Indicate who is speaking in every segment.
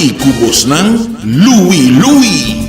Speaker 1: I ku bosnan Louie Louie.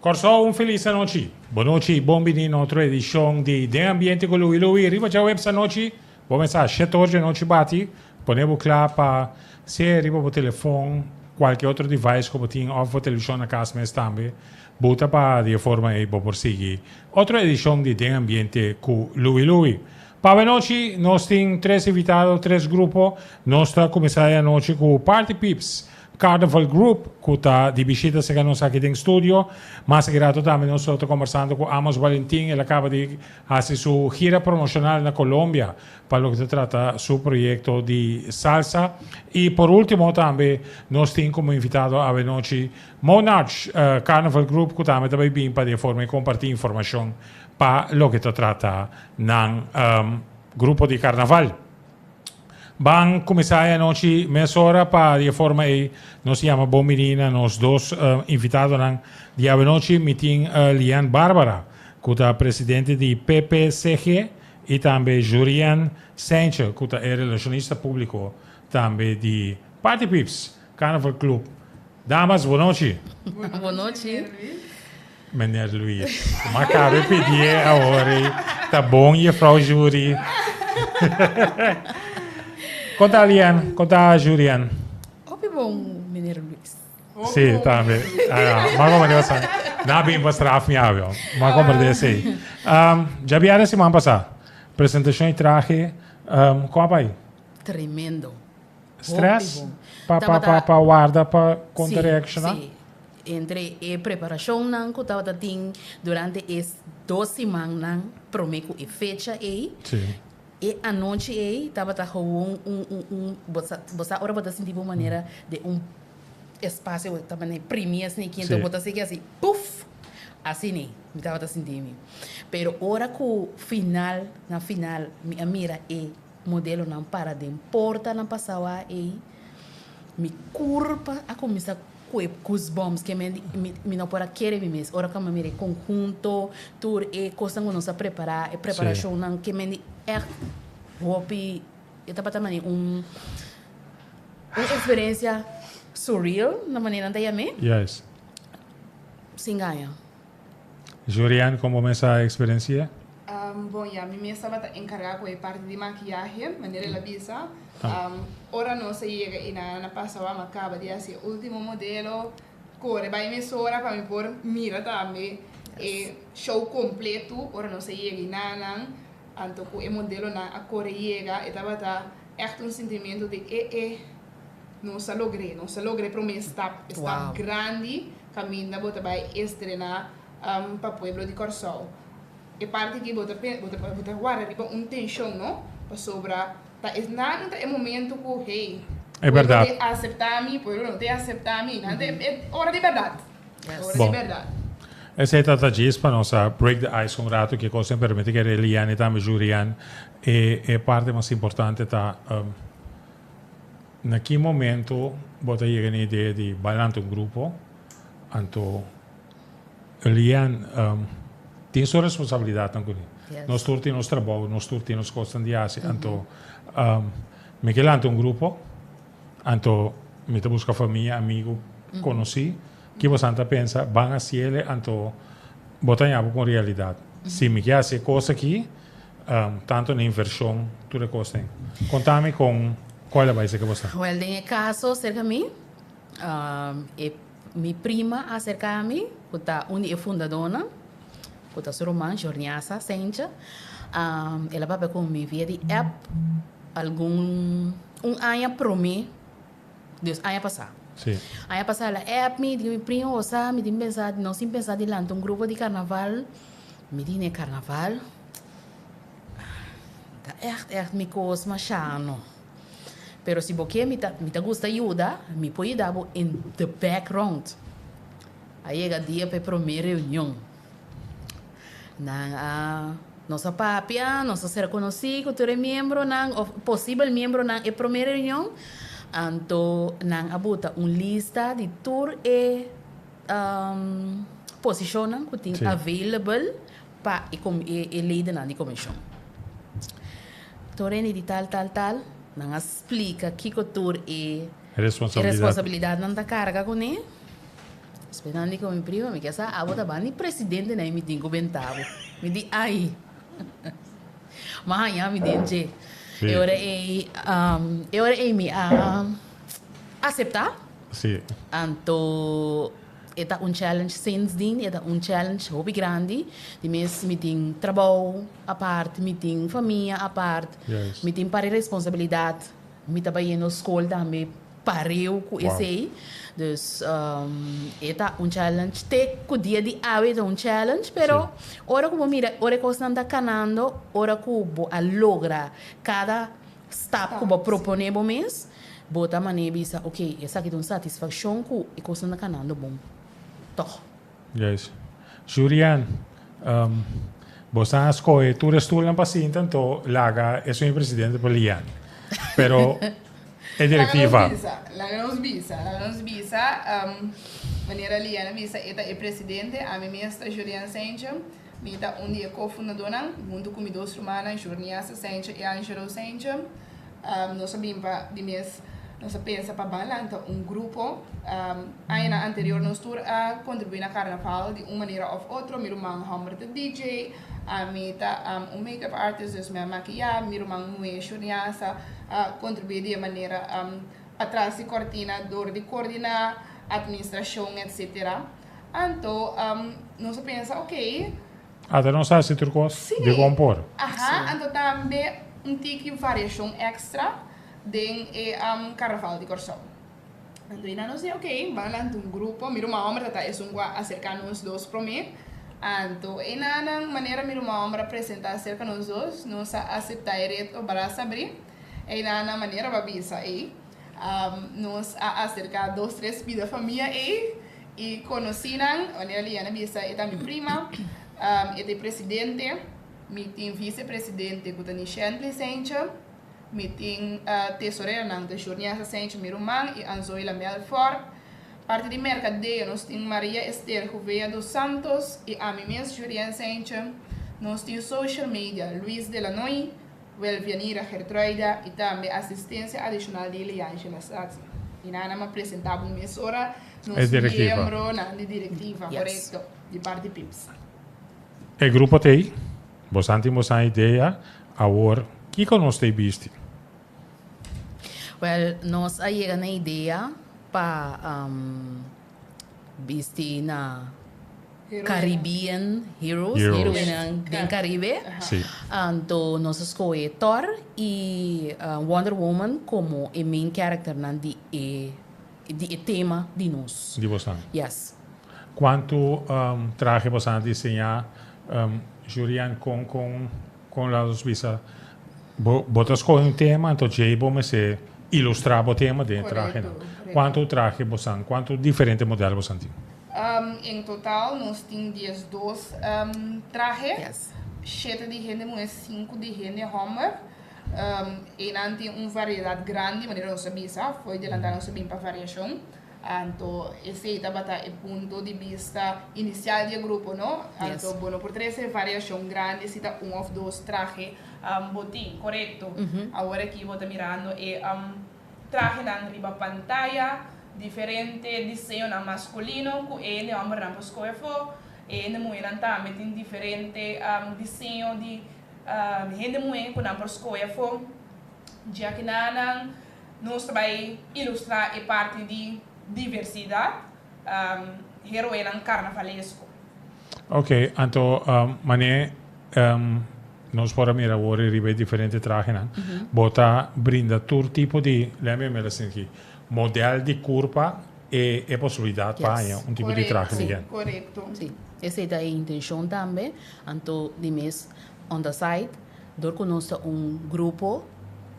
Speaker 2: Kòrsou un felis anochi. Bonochi i bon bini na otro edishon di Den Ambiente ku Louie Louie. Riba djaweps anochi bo mester a shete or djanochi bati. Pone bo kla pa sea riba bo telefon, kualke otro device ku bo tin òf bo televishon na kas mes tambe. Buta pa di e forma ei bo por sigui otro edishon di Den Ambiente ku Louie Louie. Pa awenochi nos tin tres invitado, tres grupo. Nos ta kuminsá e anochi ku Party Peeps Carnival Group ku ta di bishita serka nos aki den studio. Mas aki rato tambe nos lo ta kombersando ku Amos Valentin. El a kaba di hasi su gira promoshonal na Colombia pa loke ta trata su proyekto di salsa. I por ultimo tambe nos tin komo invitado awenochi Monarch Carnival Group ku tambe ta bai bin pa di e forma ei kompartí informashon pa loke ta trata nan grupo di karnaval. Ban kuminsá e anochi mesora pa di e forma ei nos yama bon bini na nos dos invitadonan di awenochi. Mi tin Lianne Barbara ku ta presidente di PPCG i tambe Jurien Seintje ku ta e relashonista públiko tambe di Party Pips Carnival Club. Damas, bonochi.
Speaker 3: Bonochi.
Speaker 2: Meneer Luis. Ma cabe pidié awor ei. Ta bon, juffrouw Jury. Con ta Lian? Con ta Jurian?
Speaker 3: Hopi bon, meneer Luis.
Speaker 2: Sí, tambe. Ah, ma como dios sa. Na bin pa straf mi awe. Ma como de esei. Djabièrnè siman pasá. Presentacion y trahe. Con a bai?
Speaker 3: Tremendo.
Speaker 2: Stress pa pa pa pa warda pa kon ta reakshoná?
Speaker 3: Sí, entre e preparashonnan ku tabata tin durante e dos simannan promé ku e fecha ei, e anochi ei tabata gewoon un un un bo sa bo sa ora bo ta sinti bo manera den un espasio bo ta manera primi asina aki enton bo ta sigui hasi puf! Asina mi tabata sinti mi. Pero ora ku final na final mi a mira e Modelonan para den porta na pasawa ei, mi kurpa a kuminsá kue goosebumps ke men mi mi no por a kere mi mes ora ku mi a mira e konhunto, tur e kosnan ku nos a prepará, e preparashonnan ke men di ègt hopi e tabata manera un un eksperensia surreal na manera nan ta yam'é. Sin gaña.
Speaker 2: Jurian, kon bo mes a eksperensi'é?
Speaker 4: Bon, ya, mi mes tabata enkargá ku e parti di makiyahe, manera el a bisa. Ora nos a yega i nan a pasa wak, mi a kaba di hasi e último modelo, kore bai mesora pa mi por mira tambe e show kompletu. Ora nos a yega i nan, anto ku e modelonan a kore yega, e tabata ègt un sintimentu di e e nos a logr'é, nos a logra e promé stap, e stap grandi. Kaminda bo ta bai estrená pa pueblo di Kòrsou. E parti aki bo ta bo ta bo ta warda riba un tenshon no, pasobra ta es nan ta e momento ku hey,
Speaker 2: E
Speaker 4: pueblo
Speaker 2: bèrdat.
Speaker 4: te aseptá mi, pueblo no te aseptá mi, nan ta e ora di bèrdat, ora di
Speaker 2: Bon.
Speaker 4: bèrdat.
Speaker 2: Esei ta ta djis pa nos a break the ice un ratu ke kos den permiti ke Relian i tambe Jurian e e parti mas importante ta Na ki momento bo ta yega na e idea di bai lanta un grupo? Anto Lian tin su responsabilidadnan kuné. Nos tur tin nos trabou, nos tur tin nos kosnan di hasi. Anto mi ke lanta un grupo, anto mi ta buska famia, amigu, konosí. Ki bosan ta pensa? Ban hasiele, anto bo ta haña bo ku un realidat. Si mi ke hasi e kos aki, Tanto na inversion, tur e cosnan. Conta mi con cual a bay cerca bo sta.
Speaker 3: Wel, den e caso cerca mi, e mi prima a acerca mi, cu ta un di e fundadonan, cu ta su ruman, Jorniasa Sencha. El a papia cu mi via di app algun, un aña prome, dus aña pasa.
Speaker 2: Sí.
Speaker 3: Aña pasa el a app mi, di mi prima, bo sa, mi tin pensa, nos tin pensa di lanta un grupo di carnaval. Mi di n'e carnaval ta echt echt mi cos masha no. Pero si bo ke mi ta mi ta gusta yuda, mi por yuda bo in the background. A yega dia pa e prome reunion. Nan a nos a papia, nos a ser conoci cu tur e miembronan of posibel miembronan e prome reunion. Anto nan a buta un lista di tur e posishonnan ku tin available pa e ledennan di komishon. Tur hende di tal, tal, tal. Nan a splika kiko tur e
Speaker 2: Responsabilidat.
Speaker 3: responsabilidatnan ta karga kuné. Despues nan di ku mi prima, mi ke sa abo ta ban di presidente na e mitin ku benta bo. Mi di ai. M'a haña mi den dje.
Speaker 2: Sí.
Speaker 3: E ora ei, e ora ei mi a aseptá.
Speaker 2: Sí.
Speaker 3: Anto e ta un challenge sindsdien, e ta un challenge hopi grandi. Di mes mi tin trabou apart, mi tin famia apart,
Speaker 2: Juist.
Speaker 3: mi tin par e responsabilidad, mi ta bayendo school tambe pareu cu
Speaker 2: Wow.
Speaker 3: esey. Dus e ta un challenge, te cu dia di awe e ta un challenge, pero ora cu bo mira, ora e cosnan ta canando, ora cu bo a logra cada stap cu bo propone bo mes, bo ta mane bisa, ok, esaki ta un satisfaccion cu e cosnan ta canando bon, toch.
Speaker 2: Juist. Jurian, bo sa a scoge tur e stoelnan pa sinta, anto laga e señor presidente pa lian. Pero e directiva.
Speaker 4: Laga nos bisa, laga nos bisa, manera Lian a bisa, e ta e presidente, ami mes ta Jurian Saintje, mi ta un di e co-fundadornan, hunto cu mi dos rumannan, Jurniasa Saintje y Angelo Saintje. Nos a bin pa di mes, nos a pensa pa ban lanta un grupo. Añanan anterior nos tur a kontribuí na karnaval di un manera òf otro. Mi ruman hòmber ta DJ, ami ta un make-up artist, dus mi a makiyá. Mi ruman muhé Shurniasa a kontribuí di e manera patras di kòrtina dor di koordiná atministrashon etsetera. Anto nos a pensa, oké.
Speaker 2: Ata nos hasi tur kos di kon por.
Speaker 4: Aha, anto tambe un tiki variashon extra den e karnaval di Kòrsou. Anto i nan nos di ok, ban lanta un grupo, mi ruman hòmber ta ta esun ku a aserká nos dos promé. Anto e nan manera mi ruman hòmber a presentá aserka nos dos, nos a aseptá e reto brasa abrí. E nan manera bo a bisa ei, nos a aserká dos tres bida famia ei. I konosí nan, manera Liana a bisa, e ta mi prima, e ta e presidente, mi tin visepresidente ku ta Nishentley Sentje, mi tin tesoreronan ta Jurniasa Sentje, mi ruman, i Anzoila Melfor. Parti di merkadeo nos tin Maria Esther Gouveia dos Santos i ami mes, Jurien Sentje. Nos tin social media, Luis Delanoy, Welvianira Gertruida i tambe asistensia adishonal di Eliangela Satsi. I nan a presentá bo mesora nos miembronan di direktiva, korekto, di parti PIPS.
Speaker 2: E grupo t'ei, bosan tin bosan idea, awor kiko nos t'ei bisti?
Speaker 3: Wèl, nos a yega na idea pa bisti na Caribbean Heroes, heroenan den Caribe. Anto nos a scohe Thor y Wonder Woman como e main characternan di e di e tema di nos.
Speaker 2: Di bosan.
Speaker 3: Yes.
Speaker 2: Cuanto trahe bosan a diseña, Jurian, con con con laat ons bisa bo bo ta scohe un tema anto djey bo mester ilustra bo tema den e trahenan. Cuanto trahe bosan, cuanto diferente model bosan tin?
Speaker 4: En total nos tin diesdos trahe, shete di hende muhé, sinku di hende hòmber. Einan tin un variedat grandi, manera nos a bisa, fo'i delantá nos a bin pa variashon. Anto esei tabata e punto di bista inisial di e grupo, no? Anto bo no por trese variashon grandi si ta un òf dos trahe bo tin, korekto? Awor aki bo ta mirando e Trahenan riba pantaya, diferente diseñonan maskulino ku e hende hòmbernan por skohe afó. E hende muhénan tambe tin diferente diseño di hende muhé ku nan por skohe afó. Djakinan nos ta bai ilustrá e parti di diversidat, heroenan karnavalesko.
Speaker 2: Ok, anto mané nos por a mira awor riba e diferente trahenan. Bo ta brinda tur tipo di, let me mira asina aki, model di kurpa e e posibilidat pa haña un tipo di trahe di hende.
Speaker 4: Korekto.
Speaker 3: Sí, esei ta e intencion tambe. Anto di mes on the side, dor ku nos ta un grupo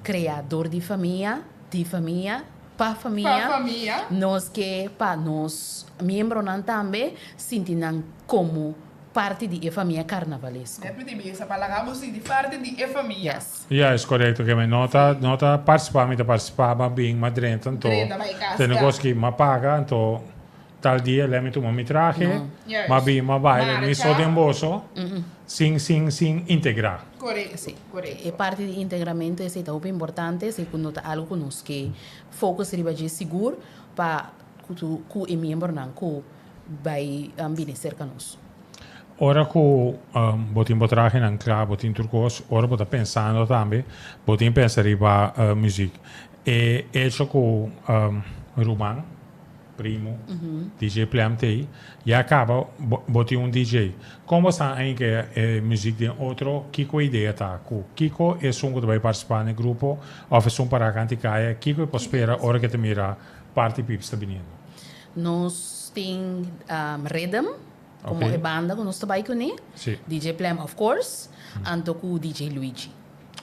Speaker 3: krea dor di famia, di famia, Pa famia.
Speaker 4: Pa famia.
Speaker 3: Nos ke pa nos miembronan tambe sinti nan komo parti di e famia karnavalesko.
Speaker 4: Net mi tin bisa pa laga bo sinti parti di e famia.
Speaker 3: Yes.
Speaker 2: Ya, es korekto ke mi no ta no ta partisipá, mi ta partisipá ma bin ma drenta anto
Speaker 4: Drenta bai kas
Speaker 2: tene
Speaker 4: ya.
Speaker 2: kos ki ma paga anto. tal dia lèmi tuma mi trahe, m'a bin m'a baila mi so den boso, sin sin sin integrá.
Speaker 4: Korekto,
Speaker 3: Sí.
Speaker 4: korekto.
Speaker 3: E parti di integramentu esei ta hopi importante, esei ku no ta algu ku nos ke focus riba dje sigur pa ku tu ku e miembronan ku bai bini serka nos.
Speaker 2: Ora ku bo tin bo trahenan kla, bo tin tur kos, ora bo ta pensando tambe, bo tin pensa riba muzik. E echo ku ruman, primo, DJ Plem t'ei, ya kaba bo tin un DJ. Kon bo sa ainke e muzik den otro? Kiko e idea ta? Ku kiko esun ku ta bai partisipá na e grupo òf esun pará kanti kaya, kiko e por spera ora ku e ta mira Party Pips ta biniendo?
Speaker 3: Nos tin Rhythm komo e banda ku nos ta bai kuné, DJ Plem of course, anto ku DJ Luigi.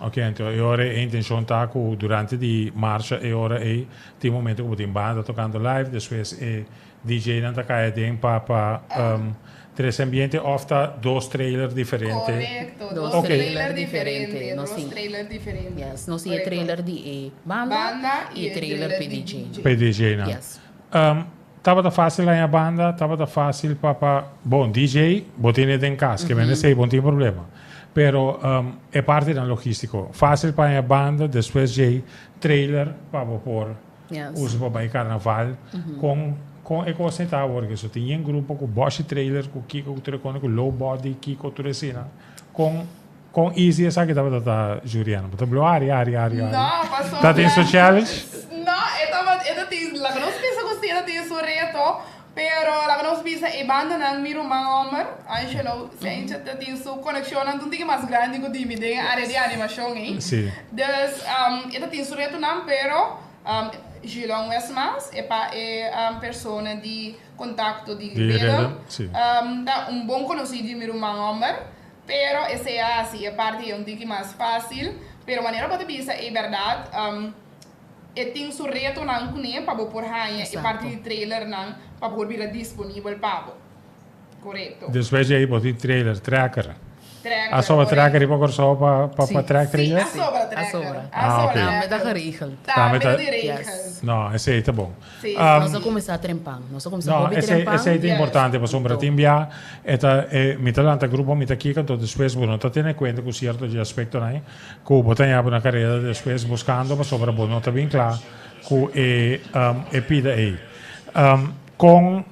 Speaker 2: Ok, anto e ora e intencion ta cu durante di marcha e ora ey tin momento cu bo tin banda tocando live, despues e DJ nan ta cay aden pa pa trece ambiente of ta dos trailer diferente?
Speaker 4: Correcto,
Speaker 3: Dos
Speaker 4: dos
Speaker 3: trailer
Speaker 4: trailer
Speaker 3: diferente.
Speaker 4: diferente,
Speaker 3: Nos
Speaker 4: dos
Speaker 3: tin
Speaker 4: trailer diferente.
Speaker 3: Yes, nos tin e
Speaker 4: Correcto.
Speaker 3: trailer di e banda
Speaker 4: Banda
Speaker 3: y
Speaker 4: y
Speaker 3: e
Speaker 4: e
Speaker 3: trailer
Speaker 4: trailer
Speaker 3: p'e
Speaker 4: di
Speaker 3: DJ.
Speaker 4: DJ.
Speaker 2: P'e DJ nan.
Speaker 3: Yes.
Speaker 2: Tabata fácil haña banda, tabata fácil pa pa, bon, DJ bo tene den kas, ke mende esei bo no tin problema. Pero e partinan logístiko, fácil pa haña banda, despues djei trailer pa bo por usa pa bai karnaval. Kon kon e kos ei ta awor? Ke so tin yen grupo ku bòshi trailer, ku kiko, ku tur e kos, ku low body, kiko, tur esina. Kon kon easy esaki tabata ta, Juriana? Bo ta blo ari, ari, ari, ari.
Speaker 4: No, pasobra.
Speaker 2: Ta tin su challenge?
Speaker 4: No, e tabata, e ta tin, laga nos bisa ku si e ta tin su reto, pero laga nos bisa e bandanan mi ruman hòmber, Angelo, Sanchez ta tin su konekshonnan ta un tiki mas grandi ku di mi den e área di animashon ei.
Speaker 2: Sí.
Speaker 4: Dus, e ta tin su retonan, pero Gilon Westmans e pa e persona di kontakto di
Speaker 2: Di
Speaker 4: Rhythm,
Speaker 2: Rhythm, sí.
Speaker 4: ta un bon konosí di mi ruman hòmber. Pero esei a hasi e parti ei un tiki mas fásil. Pero manera bo ta bisa ei bèrdat, e tin su retonan kuné pa bo por haña e parti di trailernan pa por bira disponibel pa bo. Korekto.
Speaker 2: Despues di ei bo tin trailer, tracker.
Speaker 4: Tracker,
Speaker 2: A sobra
Speaker 4: korekto.
Speaker 2: tracker riba Kòrsou pa pa
Speaker 3: Sí.
Speaker 2: pa track
Speaker 4: Sí,
Speaker 2: trailer?
Speaker 4: a sobra
Speaker 3: A
Speaker 4: tracker.
Speaker 3: sobra.
Speaker 4: A
Speaker 2: Ah,
Speaker 4: sobra
Speaker 2: ok.
Speaker 3: Tambe ta
Speaker 4: tracker.
Speaker 3: geregeld.
Speaker 2: Tambe
Speaker 4: Tambe
Speaker 2: ta-
Speaker 4: ta di regel.
Speaker 3: Yes.
Speaker 2: No, esei ta bon.
Speaker 4: Sí,
Speaker 3: Nos a kuminsá trempan. Nos a kuminsá
Speaker 2: No,
Speaker 3: hopi
Speaker 2: esei,
Speaker 3: trempan.
Speaker 2: esei ta
Speaker 4: Yes.
Speaker 2: importante pasobra
Speaker 3: Anto.
Speaker 2: tin bia e ta e mi ta lanta grupo mi ta kiko anto despues bo no ta tene kuenta ku sierto di aspektonan ku bo ta ña bo na karera despues buskando pasobra bo no ta bin kla ku e e pida ei. Kon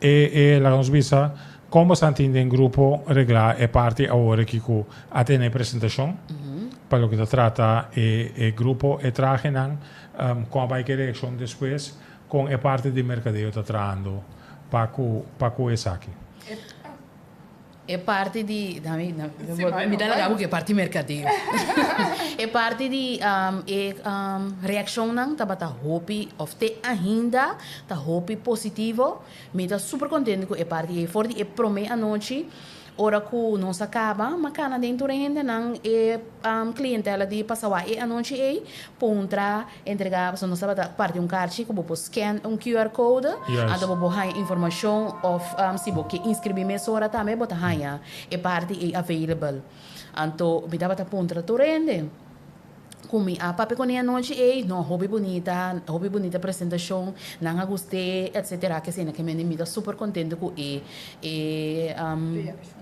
Speaker 2: e e laga nos bisa kon bo sa tin den grupo reglá e parti awor aki ku a tene e presentashon pa loke ta trata e e grupo e trahenan Kon a bai ke reakshon despues kon e parti di merkadeo ta trahando pa ku pa ku esaki?
Speaker 3: E parti di mi ta laga bo ku e parti merkadeo. E parti di e reakshonnan tabata hopi òf te ainda ta hopi positivo. Mi ta super kontento ku e parti ei. For di e promé anochi Ora ku nos a kaba, m'a kana den tur e hendenan, e klientela di Pasawá e anochi ei, puntra, entregá, pasobra nos tabata parti un karchi ku bo por scan un QR code, anto bo por haña informashon òf si bo ke inskribí mesora tambe bo ta haña e parti ei available. Anto mi tabata puntra tur hende. Ku mi a papia kuné anochi ei, no, hopi bunita, hopi bunita presentashon, nan a gust'é, etsetera, kesina ke mende mi ta super kontento ku e e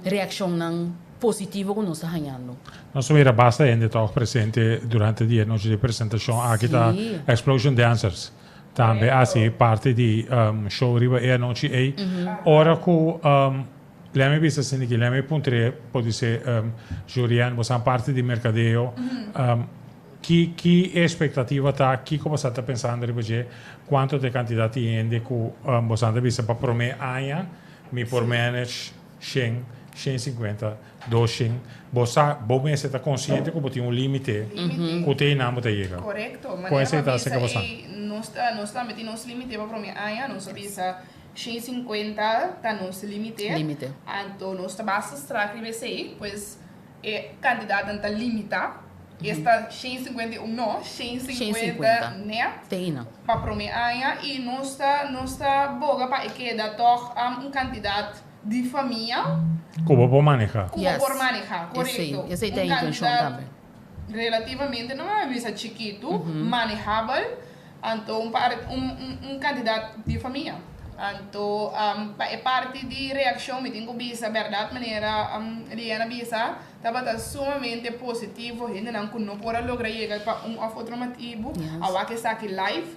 Speaker 3: reakshonnan positivo ku nos ta hañando.
Speaker 2: Nos a mira basta hende tòg presente durante di e nochi di presentashon. Aki ta Explosion Dancers tambe a hasi parti di show riba e anochi ei. Ora ku Lèmi bisa asina ki, lèmi puntr'é, podisé Jurian, bo sa parti di merkadeo, ki ki e espektativa ta, kiko bo sa ta pensando riba dje, kuantu ta e kantidat di hende ku bo sa ta bisa pa promé aña mi por manage shen, shen sinkuenta, doshen, bo sa, bo mester ta konsiente ku bo tin un límite ku te einan bo ta yega.
Speaker 4: Korekto,
Speaker 2: Kon
Speaker 4: manera
Speaker 2: esei
Speaker 4: bo
Speaker 2: ta
Speaker 4: a
Speaker 2: aserka
Speaker 4: bisa
Speaker 2: bo sa?
Speaker 4: ei, nos ta, nos tambe tin nos límite pa promé aña, nos a bisa 150 ta nos limite.
Speaker 3: Limite.
Speaker 4: Anto nos ta basta strak riba esei, pues e kandidatnan ta limitá. Esta 151 no, 150 nèt
Speaker 3: Te ina.
Speaker 4: pa promé aña i nos ta nos ta boga pa e keda tòg un kantidat di famia
Speaker 2: Ku bo por manehá.
Speaker 4: ku bo
Speaker 3: Yes.
Speaker 4: por manehá,
Speaker 3: Esei,
Speaker 4: korekto.
Speaker 3: esei ta
Speaker 4: Un
Speaker 3: e intenshon
Speaker 4: kantidat
Speaker 3: tambe.
Speaker 4: relativamente, no mi a bisa chikitu, manehabel. Anto un par un un kantidat di famia. Anto pa e parti di reaccion mi tin cu bisa berdad manera Liana bisa tabata sumamente positivo hendenan cu no por a logra yega pa un of otro motibu a wak esaki live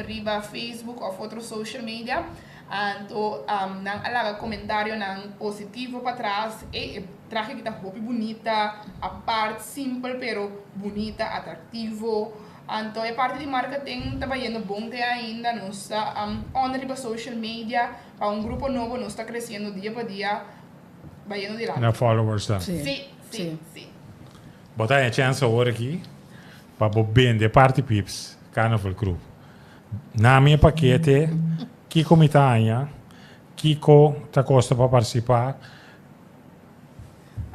Speaker 4: riba Facebook of otro social media anto nan a laga comentarionan positivo patras ey e trahe aki ta hopi bunita apart simpel pero bunita atractivo. Anto e parti di marketing ta bayendo bon te ainda, nos ta on riba social media pa un grupo nobo, nos ta creciendo dia pa dia bayendo dilanti.
Speaker 2: Na followers dan.
Speaker 4: Si, si, si.
Speaker 2: Bo ta haña chance awor aki pa bo bende Party Pips Carnival Crew. Na mi e pakete, kiko mi ta haña, kiko ta kosta pa partisipá.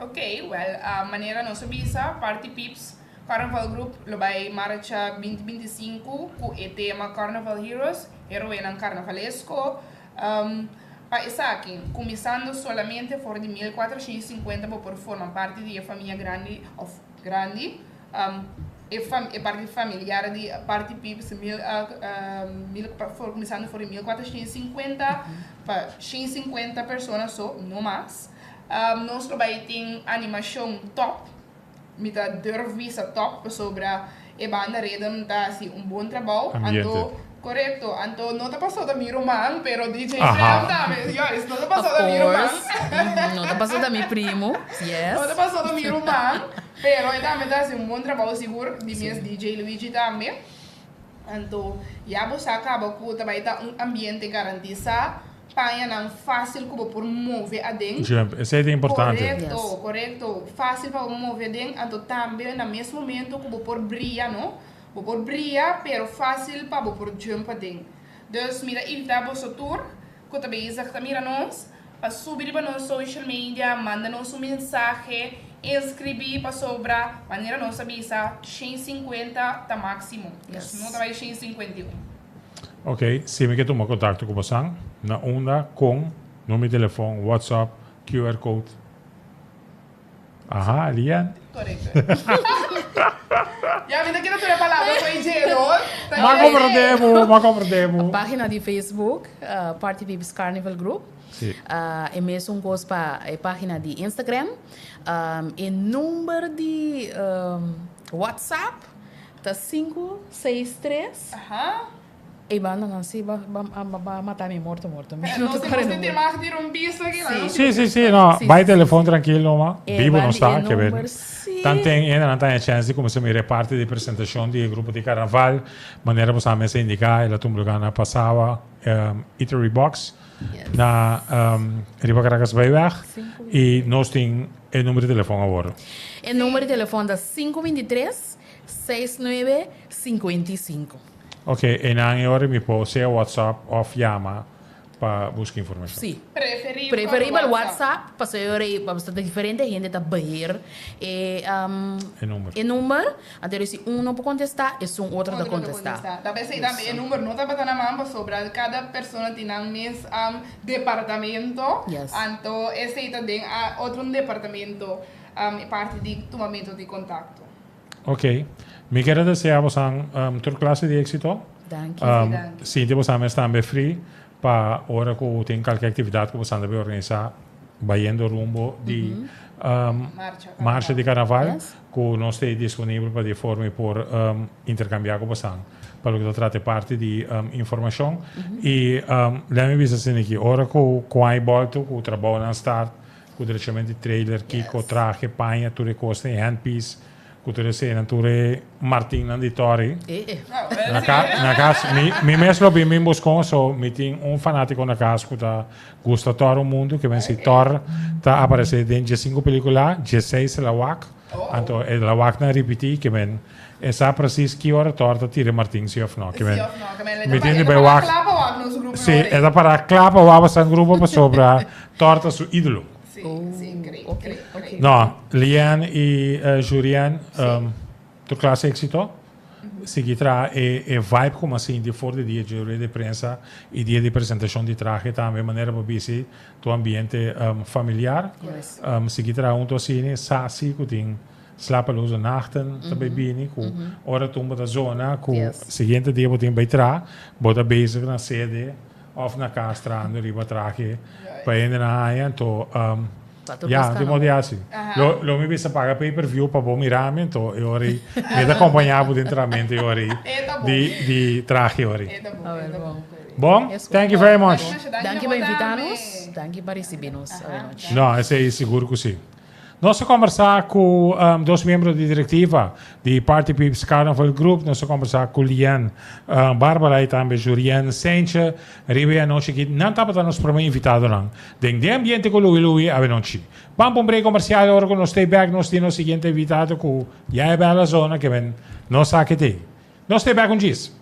Speaker 4: Ok, well, manera nos a bisa, Party Pips Carnival Group lo bai marcha 2025 ku e tema Carnival Heroes, Heroenan Carnavalesko. Pa esaki, kuminsando solamente for di 1450 bo por forma parti di e famia grandi òf grandi, e e parti familiar di Party Pips mil mil for kuminsando for di 1450 pa 150 persona so, no mas. Nos lo bai tin animashon tòp. Mi ta durf bisa top pasobra e banda Rhythm ta hasi un bon trabou.
Speaker 2: Ambiente.
Speaker 4: Anto, korekto. Anto no ta paso ta mi ruman, pero DJ Prem tambe. Juist, no ta paso ta mi ruman.
Speaker 3: Of course. No ta paso ta mi primo. Yes.
Speaker 4: No ta paso ta mi ruman, pero e tambe ta hasi un bon trabou sigur. Di mes DJ Luigi tambe. Anto, ya bo sa kaba ku ta bai ta un ambiente garantisa. Pañanan fácil ku bo por move aden.
Speaker 2: Jump, esei ta importante.
Speaker 4: Korekto, korekto. Fácil pa bo move aden, anto tambe na mes momento ku bo por bria, no? Bo por bria, pero fácil pa bo por jump aden. Dus mi ta invitá boso tur ku ta bezig ta mira nos, pa subi riba nos social media, manda nos un mensahe, inskribí pasobra manera nos a bisa 150 ta máksimo. Nos no ta bai 151.
Speaker 2: Ok, si mi ke tuma kontakto ku bosan, na unda, kon, number di telefon, WhatsApp, QR code. Aha, Elian.
Speaker 4: Korekto. Ya, mi ta kere tur e palabra ku e dje, no? Ta
Speaker 2: Ma
Speaker 4: kere.
Speaker 2: komprende bo, ma komprende bo.
Speaker 3: Página di Facebook, Party Pips Carnival Group.
Speaker 2: Si.
Speaker 3: E mesun kos pa e página di Instagram. E number di WhatsApp Ta sinku, seis, tres.
Speaker 4: Aha.
Speaker 3: Ey banda nan si ba ba ba mata mi morto morto. Mi no
Speaker 4: Nos
Speaker 3: ta kore
Speaker 4: nos tin
Speaker 3: number.
Speaker 4: mag di un piso aki no.
Speaker 2: Si si si no bai telefon trankil numa
Speaker 3: E
Speaker 2: bibo
Speaker 3: banda
Speaker 2: no sta
Speaker 3: e
Speaker 2: ke ber
Speaker 3: number si.
Speaker 2: tanten hende nan ta haña chèns di kuminsá mira e parti di presentashon di e grupo di karnaval manera bo sa mester indiká el a tumba lugá na Pasawa Eatery Box
Speaker 3: Yes.
Speaker 2: na riba Caracas Bayweg
Speaker 3: Sinku
Speaker 2: i nos tin e number di telefon awor.
Speaker 3: E number di telefon ta sinku 23 Seis nuebe 55.
Speaker 2: Ok, einan e ora mi por sea WhatsApp of yama pa buska informashon.
Speaker 3: Sí.
Speaker 4: Preferibel
Speaker 3: Preferibel WhatsApp, pasobra e ora ei pasobra ta diferente hende ta beheer e
Speaker 2: E number.
Speaker 3: e number, anto si un no por contesta, esun otro ta
Speaker 4: Otro ta
Speaker 3: contesta.
Speaker 4: contesta. Ta pesey tambe e number no tabata na man pasobra cada persona tin nan mes departamento,
Speaker 3: Yes.
Speaker 4: anto esey ta den a otro departamento e parti di tumamento di contacto.
Speaker 2: Ok. Mi kier a desea bosan tur clase di exito.
Speaker 3: Danki.
Speaker 4: Danki.
Speaker 2: Sinti bosan mes tambe free pa ora cu tin calke actividad cu bosan ta bay organisa bayendo rumbo di marcha di carnaval cu nos ta disponibel pa di forma y por intercambia cu bosan pa loke ta trata e parti di informacion. Y lei mi bisa asina aki ora cu cuai bolto cu trabounan start Ku derechamente di trailer, kiko, trahe, paña, tur e kosnan, e handpiece, ku tur eseinan, tur e martinnan di Tori. Na ka, na kas, mi, mi mes lo bin bin buskon, so mi tin un fanátiko na kas ku ta gusta Thor un mundu, ke men si Thor ta aparesé den diesinku pelíkula, dieseis el a wak, anto el a wak nan ripití, ke men e sa presis ki ora Thor ta tira e martin si òf no, ke men mi tin di bai wak, si, e ta para kla pa wak basan grupo pasobra Thor ta su ídolo.
Speaker 4: Sí, sí, great, great, great.
Speaker 2: No, Lianne i Jurian, tur klase éksito. Sigui traha e e vibe ku mi a sinti for di dia dje rueda di prensa i dia di presentashon di trahe tambe, manera bo bisti tu ambiente familiar. Sigui traha huntu asina, sa si ku tin slapeloze nachten ta bai bini ku ora tumba ta zona ku siguiente dia bo tin bai traha, bo ta bezig na sede. òf na kas trahando riba trahe pa hendenan haña. Anto,
Speaker 3: Pa tur
Speaker 2: ya,
Speaker 3: kos
Speaker 2: tin
Speaker 3: kana
Speaker 2: modo di
Speaker 3: bon.
Speaker 2: hasi. Lo, lo mi bisa paga pay per view pa bo mira mi, anto e ora ei mi ta kompañá bo den trahamentu e ora ei
Speaker 4: E ta bon.
Speaker 2: di, di trahe e ora ei.
Speaker 4: E ta bon,
Speaker 3: A
Speaker 4: e
Speaker 3: wer
Speaker 4: ta
Speaker 3: bon.
Speaker 4: bon.
Speaker 2: Bon,
Speaker 3: Esku.
Speaker 2: thank you very much.
Speaker 3: Danki pa invitá nos, danki pa risibí nos awenochi.
Speaker 2: No, esei sigur ku si. Nos a kombersá ku dos miembro di direktiva di Party Peeps Carnival Group. Nos a kombersá ku Lien Barbara i tambe Jurien Seintje riba e anochi aki. Nan tabata nos promé invitadonan den Den Ambiente ku Louie Louie awenochi. Ban pa un break komersial ora ku nos stay bèk nos tin nos siguiente invitado ku ya e bèla zona ke men no sa ke tin. Nos stay bèk un djis.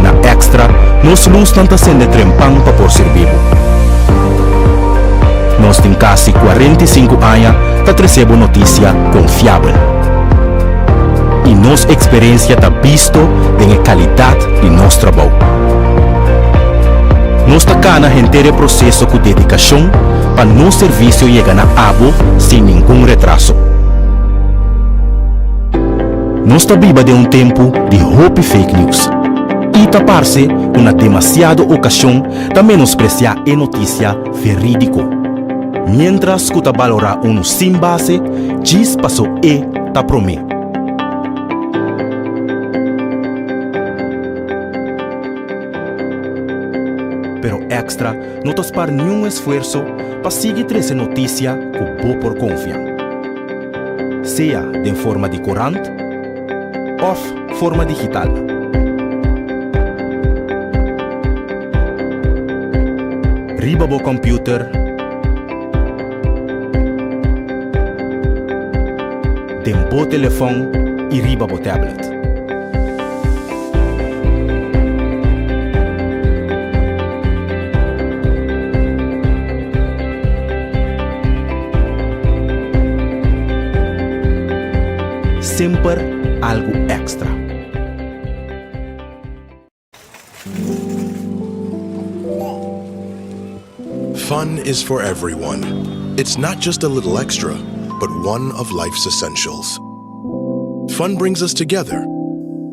Speaker 5: Na Extra, nos lusnan ta sende trempan pa por sirbi bo. Nos tin kasi 45 aña ta trese bo notisia konfiabel. I nos eksperensia ta bisto den e kalidat di nos trabou. Nos ta kana henter e proseso ku dedikashon pa nos servisio yega na abo sin ningun retraso. Nos ta biba den un tempu di hopi fake news i ta parse ku na demasiado okashon ta menospresiá e notisia verídiko, miéntras ku ta balorá unu sin base djis paso e ta promé. Pero Extra no ta spar niun esfuerso pa sigui trese notisia ku bo por konfia. Sea den forma di korant òf forma digital. Riba bo kòmpiuter, den bo telefòn i riba bo tablet. Semper algu èkstra.
Speaker 6: Fun is for everyone. It's not just a little extra, but one of life's essentials. Fun brings us together.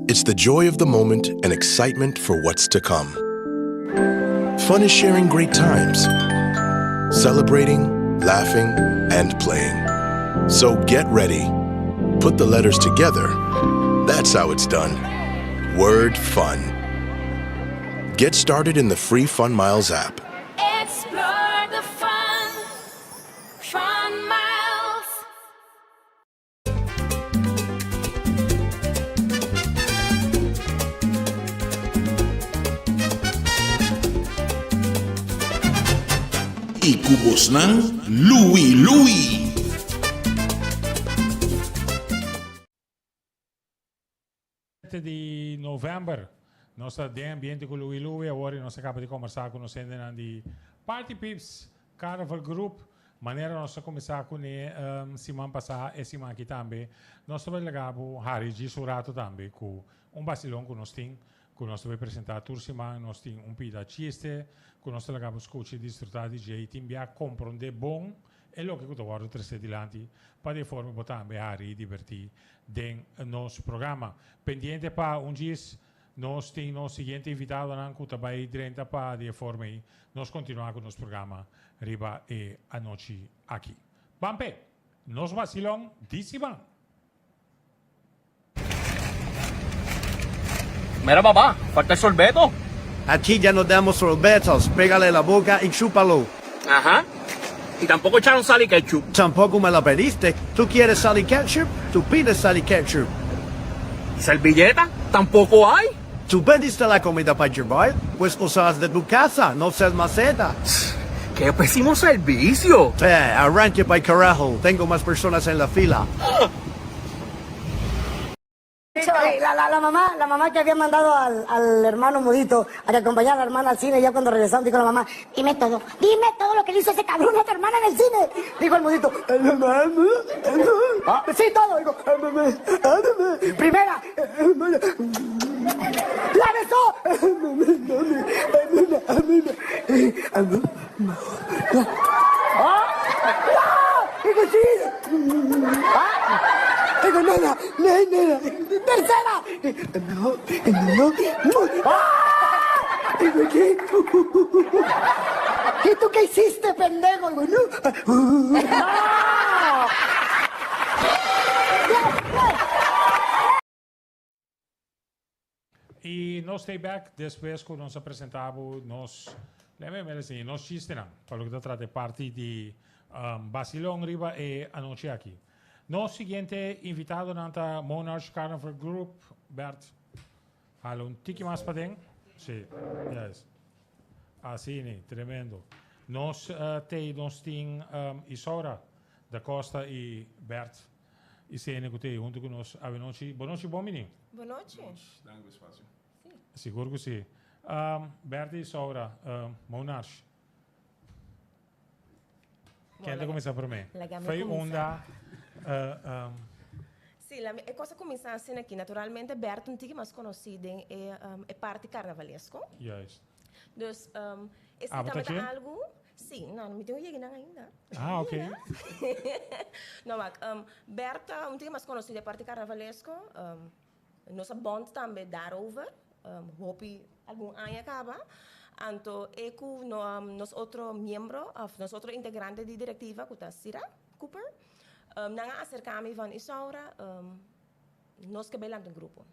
Speaker 6: It's the joy of the moment and excitement for what's to come. Fun is sharing great times, celebrating, laughing, and playing. So get ready. Put the letters together. That's how it's done. Word fun. Get started in the free Fun Miles app.
Speaker 7: Explore the fun, Fun Miles.
Speaker 1: I ku bosnan Louie Louie.
Speaker 2: Di november nos ta den ambiente ku Louie Louie awor i nos a kaba di kombersá ku nos hendenan di Party Peeps Carnival Group. Manera nos a kuminsá kuné siman pasá e siman aki tambe nos ta bai laga bo hari djis un rato tambe ku un basilon ku nos tin ku nos ta bai presentá tur siman. Nos tin un pida chiste ku nos ta laga bo skucha i disfrutá di dje i tin bia komprondé bon e loke ku ta wòrdu tresé dilanti pa di e forma bo tambe hari i dibertí den nos programa. Pendiente pa un djis nos tin nos siguiente invitadonan ku ta bai drenta pa di e forma ei nos kontinuá ku nos programa riba e anochi aki. Ban p'e! Nos basilon di siman!
Speaker 8: Mira papá, falta el sorbeto.
Speaker 9: Aquí ya no damos sorbetos, pégale la boca y chúpalo.
Speaker 8: Ajá. Y tampoco echaron sal y ketchup.
Speaker 9: Tampoco me lo pediste. Tú quieres sal y ketchup, tú pides sal y ketchup.
Speaker 8: ¿Y servilleta? Tampoco hay.
Speaker 9: Tú pediste la comida para llevar, pues usas de tu casa, no seas maceta.
Speaker 8: ¡Qué pésimo servicio!
Speaker 9: Arranque pa'l carajo, tengo más personas en la fila.
Speaker 10: La, la, la mamá, la mamá que había mandado al, al hermano mudito a que acompañara a la hermana al cine, ya cuando regresaron dijo la mamá, dime todo, dime todo lo que le hizo ese cabrón a tu hermana en el cine. Dijo el mudito, sí, todo. Dijo, primera, la besó. Dijo, sí. Dijo, nena, nena, tercera. No, no, no. ¡Ah! Digo, ¿qué? ¿Y tú qué hiciste, pendejo? Digo, no. ¡No!
Speaker 2: Y nos stay back despues cu nos a presenta bo nos, lemme mele si, nos chistenan pa loke ta trata e parti di um, Basilon riba e anochi aki. Nos siguiente invitadonan ta Monarch Carnival Group, Bert, hala un tiki mas paden. Sí, yes. Así, tremendo. Nos uh, te nos tin um, Isaura da Costa y Bert Y sene cu t'ey hunto cu nos awe nochi. Bon nochi bon bini.
Speaker 11: Bon nochi.
Speaker 12: Danki pa espacio.
Speaker 2: Sigur cu si. Bertha y Saura, Monarch. Ken ta cuminsa prome?
Speaker 11: Fey
Speaker 2: unda.
Speaker 11: Si, laga e cosa cuminsa asina aki. Naturalmente Bertha un tiki mas conoci den e parti carnavalesco.
Speaker 2: Juist.
Speaker 11: Dus esey tambe ta algo. Sí, no, mi tin un yegi nan ainda.
Speaker 2: Ah, ok.
Speaker 11: No, wak, um, Bertha, un tin mas conocí de parte carnavalesco. Um, nos a bond tambe daarover. Um, hopi algun aña caba. Anto e cu no, um, nos otro miembro, of nos otro integrante di directiva, cu ta Sira Cooper, um, nan a acerca mi van Isaura, um, nos ke bay lanta un grupo.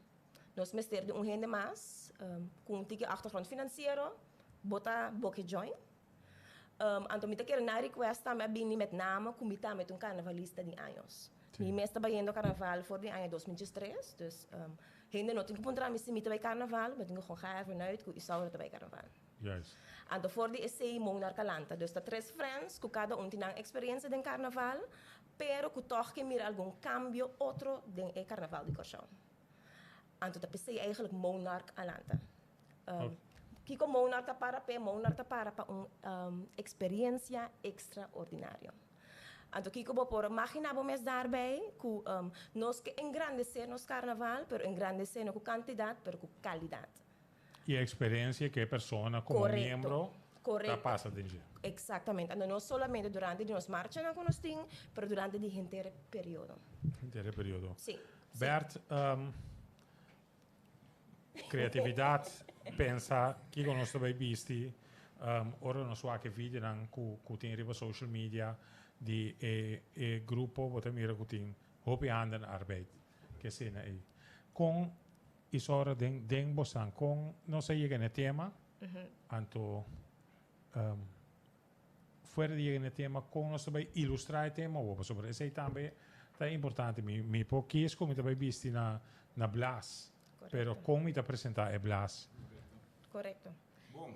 Speaker 11: Nos mester di un hende mas, um, cu un tiki achtergrond financiero, bo ta bo ke join. Um, anto mi ta kere na request tambe a bini met name ku mi tambe ta un carnavalista di años. Mi mes ta bayendo carnaval for di aña 2013, dus um, hende no tin ku puntra mi si mi ta bay carnaval, mi tin ku gewoon ga ervan uit ku Isaura ta bay carnaval.
Speaker 2: Juist.
Speaker 11: Anto for di esei Monarch a lanta. Dus ta tres friends ku kada un tin nan experiencia den carnaval, pero ku tog ke mira algun cambio otro den e carnaval di Kòrsou. Anto ta p'esei eigenlijk Monarch a lanta. Um, Kiko Monarch ta para p'e? Monarch ta para pa un um, experiencia extraordinario. Anto kiko bo por imagina bo mes daarbij? Ku um, nos ke engrandecer nos carnaval, pero engrandecer no ku cantidad, pero ku calidad.
Speaker 2: Y e experiencia cu e persona como
Speaker 11: Correcto.
Speaker 2: miembro ta
Speaker 11: Correcto.
Speaker 2: pasa den dje.
Speaker 11: Exactamente. Anto no solamente durante di nos marchanan ku nos tin, pero durante di henter e periodo.
Speaker 2: Henter e periodo.
Speaker 11: Sí.
Speaker 2: Bert, um, Creatividad, pensa kico nos ta bay bisti um, ora nos wak e videonan cu, cu tin riba social media di e, e grupo, bo ta mira cu tin hopi handen arbeid ke escena ey. Con Isaura den, den bosan, con nos a yega na e tema, anto um, Fuera di yega na e tema kon nos ta bai ilustrá e tema awor, pasobra esei tambe ta importante. Mi mi por kies ku mi ta bai bisti na na blas, pero kon mi ta presentá e blas.
Speaker 11: Korekto.
Speaker 12: Bon,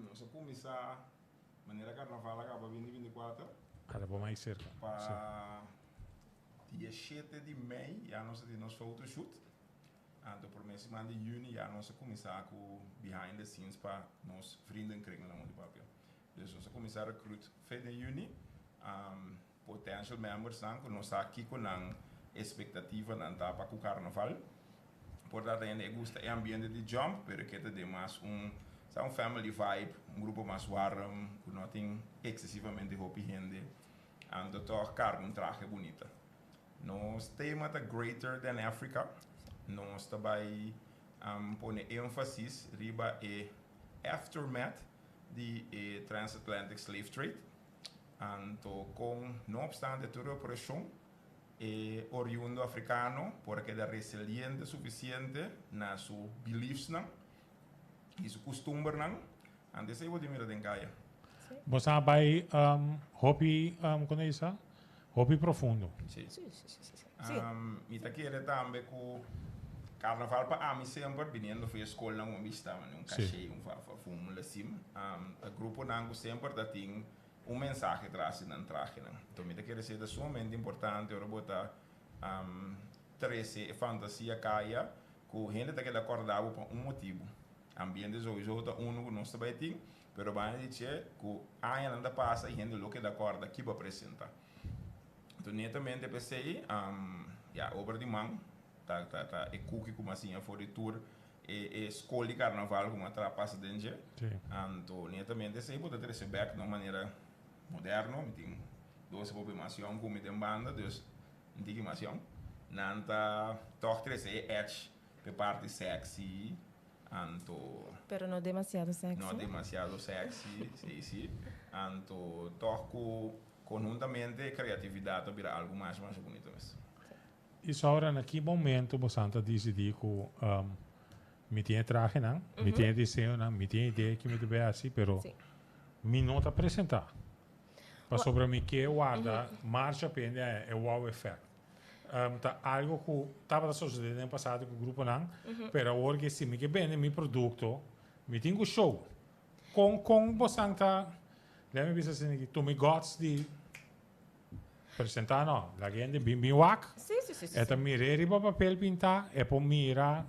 Speaker 12: nos a kuminsá manera karnaval a kaba binti 24.
Speaker 2: Hala bo mai serka.
Speaker 12: Pa dia shete di mei ya nos a tin nos photoshoot. Anto prome siman di juni ya nos a kuminsá ku behind the scenes pa nos vriendenkring nan di papia. Dus nos a kuminsá recruit fe den juni potential membersnan ku nos sa kiko nan espektativanan ta pa ku karnaval. Por ta hende e gusta e ambiente di jump pero e ke ta den mas un sa un family vibe, un grupo mas warm ku no tin eksesivamente hopi hende. Anto tòg karga un trahe bunita. Nos tema ta Greater Than Africa. Nos ta bai pone énfasis riba e aftermath di e transatlantic slave trade. Anto kon, no opstante tur e opreshon, e oriundo afrikano por a keda resiliente sufisiente na su beliefsnan i su kustumbernan. Anto esei bo tin mira den kaya.
Speaker 2: Bo sa bai hopi, kon ta bisa? Hopi profundo.
Speaker 12: Sí.
Speaker 11: Sí, sí, sí, sí, sí.
Speaker 12: Mi ta kere tambe ku karnaval pa ami semper, biniendo for e skolnan ku mi bishita, un kashe, un fum, un lesim, ta gruponan ku semper ta tin un mensahe tras di nan trahenan. Enton mi ta kere esei ta sumamente importante ora bo ta trese e fantasia kaya ku hende ta keda kòrda bo pa un motibu. Ambiente souiso ta unu ku nos ta bai tin, pero banda di dje ku añanan ta pasa i hende lo keda kòrda ki bo a presentá. Enton netamente p'esei, ya, obra di man ta ta ta e kuki ku mi a siña for di tur e e skol di karnaval ku mi a traha pasa den dje. Anto netamente esei bo ta trese bèk na un manera moderno. Mi tin dos hopi mas yòn ku mi den banda, dus un tiki mas yòn. Nan ta tòg trese e edge p'e parti sexy. Anto.
Speaker 11: Pero no demasiado sexy.
Speaker 12: No demasiado sexy, si si. Anto tòg ku konhuntamente e kreatividat ta bira algu masha masha bunito mes.
Speaker 2: Isaura, na ki momento bosan ta disidí ku mi tin e trahenan, mi tin e diseñonan, mi tin e idea ki mi ta bay hasi, pero mi no ta presentá pasobra mi ke warda marcha pa hende haña e wow effect. Ta algo ku tabata sosodé den pasado ku gruponan, pero awor ke si mi ke bende mi produkto, mi tin ku show. Kon kon bosan ta, lèt mi bisa asina aki, tuma e guts di presentá no, laga hende bin bin wak, e ta mir'é riba papel pintá, e por mira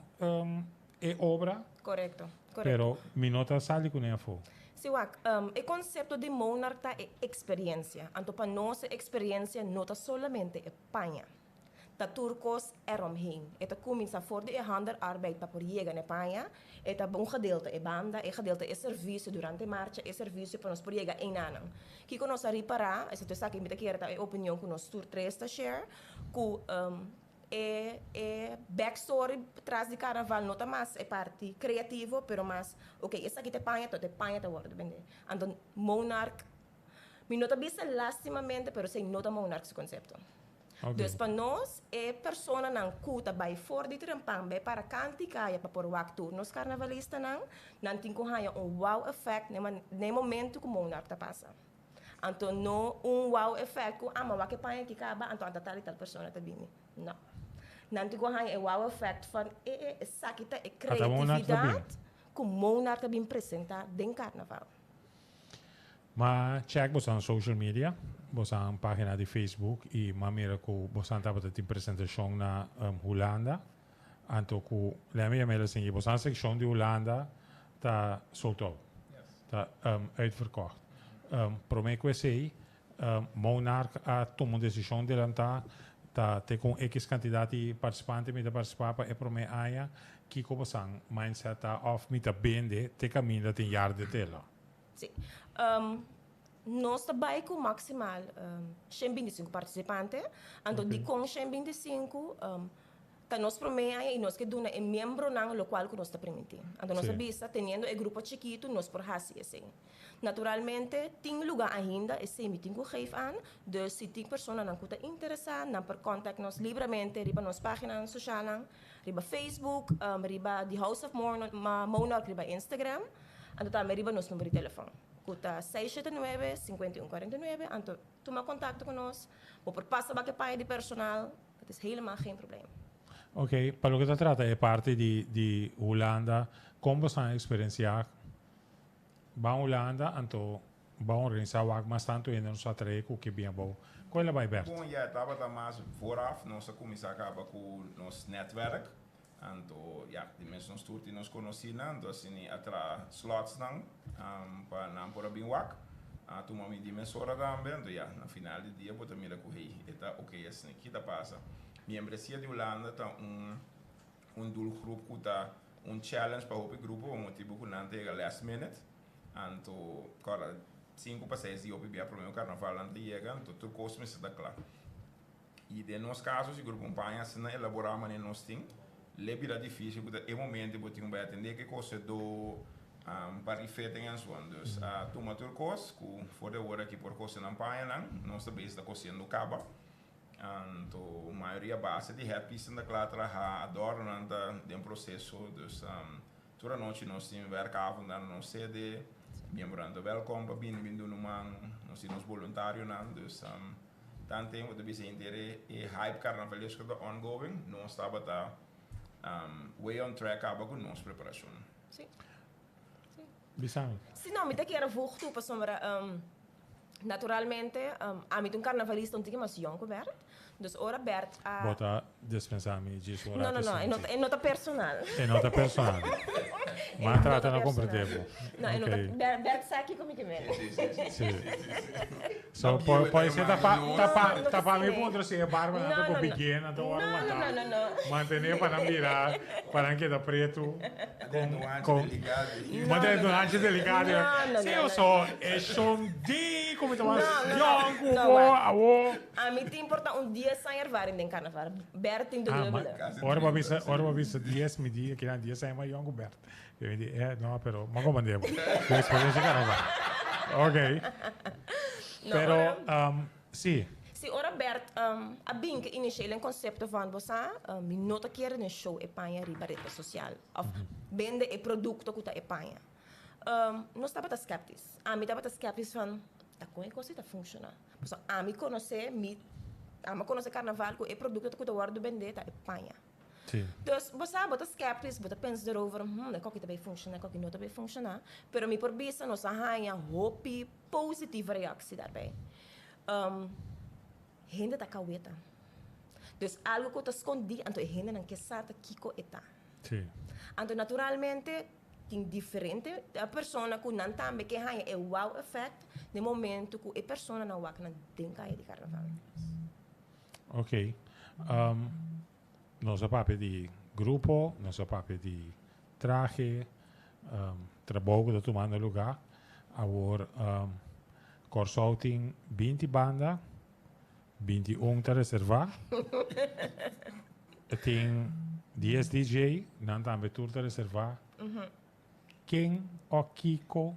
Speaker 2: e obra,
Speaker 11: Korekto, korekto.
Speaker 2: pero mi no ta sali kuné afó.
Speaker 11: Si wak, e konsepto di Monarch ta e eksperensia. Anto pa nos e eksperensia no ta solamente e paña. Ta tur kos eromheen. E ta kuminsá for di e handararbeid pa por yega na e paña. E ta un gedeelte e banda, e gedeelte e servisio durante e marcha, e servisio pa nos por yega einanan. Kiko nos a ripará, esei esaki mi ta kere ta e opinion ku nos tur tres ta share, ku E e backstory tras di carnaval no ta mas e parti creativo pero mas ok esaki ta e paña tot e paña ta wordo bende. Anto Monarch mi no ta bisa lastimamente pero esey no ta Monarch su concepto. Dus pa nos e personanan cu ta bay for di Trempan bay para canti caya pa por wak tur nos carnavalistanan nan tin cu haya un wow effect na e momento cu Monarch ta pasa. Anto no un wow effect ku ama wak e paña aki kaba anto anta tal i tal persona ta bini. No. Nan tin ku haña e wow effect van e e esaki ta e
Speaker 2: Ata Monarch ta bin.
Speaker 11: creatividad ku Monarch ta bin presenta den carnaval.
Speaker 2: Ma check bosan social media, bosan pagina di Facebook i m'a mira ku bosan tabata tin presentashon na Hulanda. Anto ku lèmi yam'el asin ki bosan sekshon di Hulanda ta sold out, ta uitverkocht. Promé ku esei Monarch a tuma un desishon delantá ta te ku un ekis kantidat di partisipante mi ta partisipá pa e promé aña. Kiko bosan mindset ta òf mi ta bende te kaminda tin yar de tela?
Speaker 11: Sí. Nos ta bai ku maksimal 125 partisipante. Anto dikon 125? Ta nos promé aña i nos ke duna e miembronan lokual ku nos ta primintí. Anto nos a bisa, teniendo e grupo chikitu, nos por hasi esei. Naturalmente, tin lugá ainda, esei mi tin ku geef aan. Dus si tin personanan ku ta interesá, nan por kòntakt nos libremente riba nos páginanan soshalnan, riba Facebook, riba The House of Monarch riba Instagram, anto tambe riba nos number di telefòn, ku ta 679 51 49. Anto tuma kontakto ku nos, bo por pasa bak e paña di personal. Dat is helemaal geen probleem.
Speaker 2: Ok, pa loke ta trata e parti di di Hulanda, kon bo stan eksperensiá ban Hulanda anto ban organisá wak mas tantu hende nos a trae ku ke bin abou. Kon el a bai Bert?
Speaker 12: Bon, ya tabata mas vooraf nos a kuminsá kaba ku nos netwerk, anto ya di mes nos tur tin nos konosínan, anto asina a traha slotsnan pa nan por a bin wak. A tuma mi di mesora tambe, anto ya, na final di dia bo ta mira ku hey, e ta ok asina. Ki ta pasa? Miembresia di Hulanda ta un un doelgroep ku ta un challenge pa hopi grupo pa motibu ku nan ta yega last minute. Anto, kòrda, sinku pa seis di hopi bia promé ku karnaval nan ta yega, anto tur kos mester ta kla. I den nos kaso si grupo un paña asina elaborá manera nos tin, le bira difísil ku ta e momento bo tin ku bai atendé ku e kosedó, pa rifeten enzovoort. Dus a tuma tur kos ku for di awor aki por kose nan pañanan, nos ta bezig ta kosiendo kaba. Anto mayoria base di headpiece nan ta kla traha, adornonan ta den proseso, dus tur anochi nos tin werkavond na nos sede, miembronan ta wèlkòm pa bini bin duna un man, nos tin nos boluntarionan, dus. Tanten bo ta bisa henter e hype carnavalesco ta ongoing, nos tabata way on track caba cu nos preparacion.
Speaker 11: Sí. Sí.
Speaker 2: Bisa mi.
Speaker 11: Sí, no, mi ta kier voeg toe pasobra naturalmente ami ta un carnavalista un tiki mas yong cu Bert. Dus ora Bert a.
Speaker 2: Bo ta dispensá mi djis un
Speaker 11: No,
Speaker 2: rato
Speaker 11: no, no, e no ta, e no ta personal.
Speaker 2: E no ta personal. Ma
Speaker 11: E no
Speaker 2: trata
Speaker 11: ta
Speaker 2: na
Speaker 11: personal.
Speaker 2: comprendé bo.
Speaker 11: No, e no ta,
Speaker 2: Ok.
Speaker 11: Bert, Bert sa kiko mi ke mende.
Speaker 12: Sí, sí, sí,
Speaker 2: Sí.
Speaker 12: sí, sí, sí.
Speaker 2: So,
Speaker 12: Ta
Speaker 2: por,
Speaker 12: bieu
Speaker 2: por
Speaker 12: e
Speaker 2: esei ta
Speaker 12: hermano,
Speaker 2: pa,
Speaker 12: no.
Speaker 2: ta pa,
Speaker 11: No, no
Speaker 2: ta pa mi
Speaker 11: asina.
Speaker 2: puntra si e barba nan
Speaker 11: No,
Speaker 2: ta
Speaker 11: no,
Speaker 2: ku
Speaker 11: no.
Speaker 2: bigena ta
Speaker 11: No,
Speaker 2: wòrdu
Speaker 11: no,
Speaker 2: matá.
Speaker 11: no, no, no.
Speaker 2: Mantené pa nan bira, pa nan keda pretu.
Speaker 12: Con,
Speaker 2: Con,
Speaker 12: delicado.
Speaker 2: Mantené
Speaker 11: No, no,
Speaker 2: un hanchi delicado.
Speaker 11: No, no,
Speaker 2: Sí,
Speaker 11: no,
Speaker 2: o
Speaker 11: no.
Speaker 2: so, e shon di ku. ku mi ta mas yòn ku bo awo.
Speaker 11: Ami tin por ta un dies aña ervaring den karnaval. Bert tin dubbele.
Speaker 2: Ora bo a bisa, ora bo a bisa dies mi di kinan dies aña mas yòn ku Bert. Mi di, eh, no, pero mi a komand'é bo. Ku eksperensia karnaval. Ok. Pero, si.
Speaker 11: Si ora Bert a bin ke inicial en concepto van bo sa, mi no ta kere den show e paña riba rede social of bende e producto cu ta e paña. Nos tabata skeptis. Ami tabata skeptis van ta con e cos ei ta funciona. Pasobra ami conoce mi, ami a conoce carnaval cu e producto cu ta wordo bende ta e paña. Dus bo sa bo ta skeptis, bo ta pensa erover, hmm, e koki ta bay funciona, e koki no ta bay funciona. Pero mi por bisa nos a haña hopi positivo reactie daarbij. Hende ta kaweta. Dus algo ku ta skondí, anto e hendenan ke sa ta kiko e ta. Anto naturalmente tin diferente persona ku nan tambe ke haña e wow effect den momento ku e personanan wak nan den kaya di karnaval.
Speaker 2: Ok. Nos a papia di grupo, nos a papia di trahe, trabou ku ta tumando lugá. Awor Kòrsou tin binti banda, 21 ta reservá. E tin dies DJ, nan tambe tur ta reservá. Ken o kiko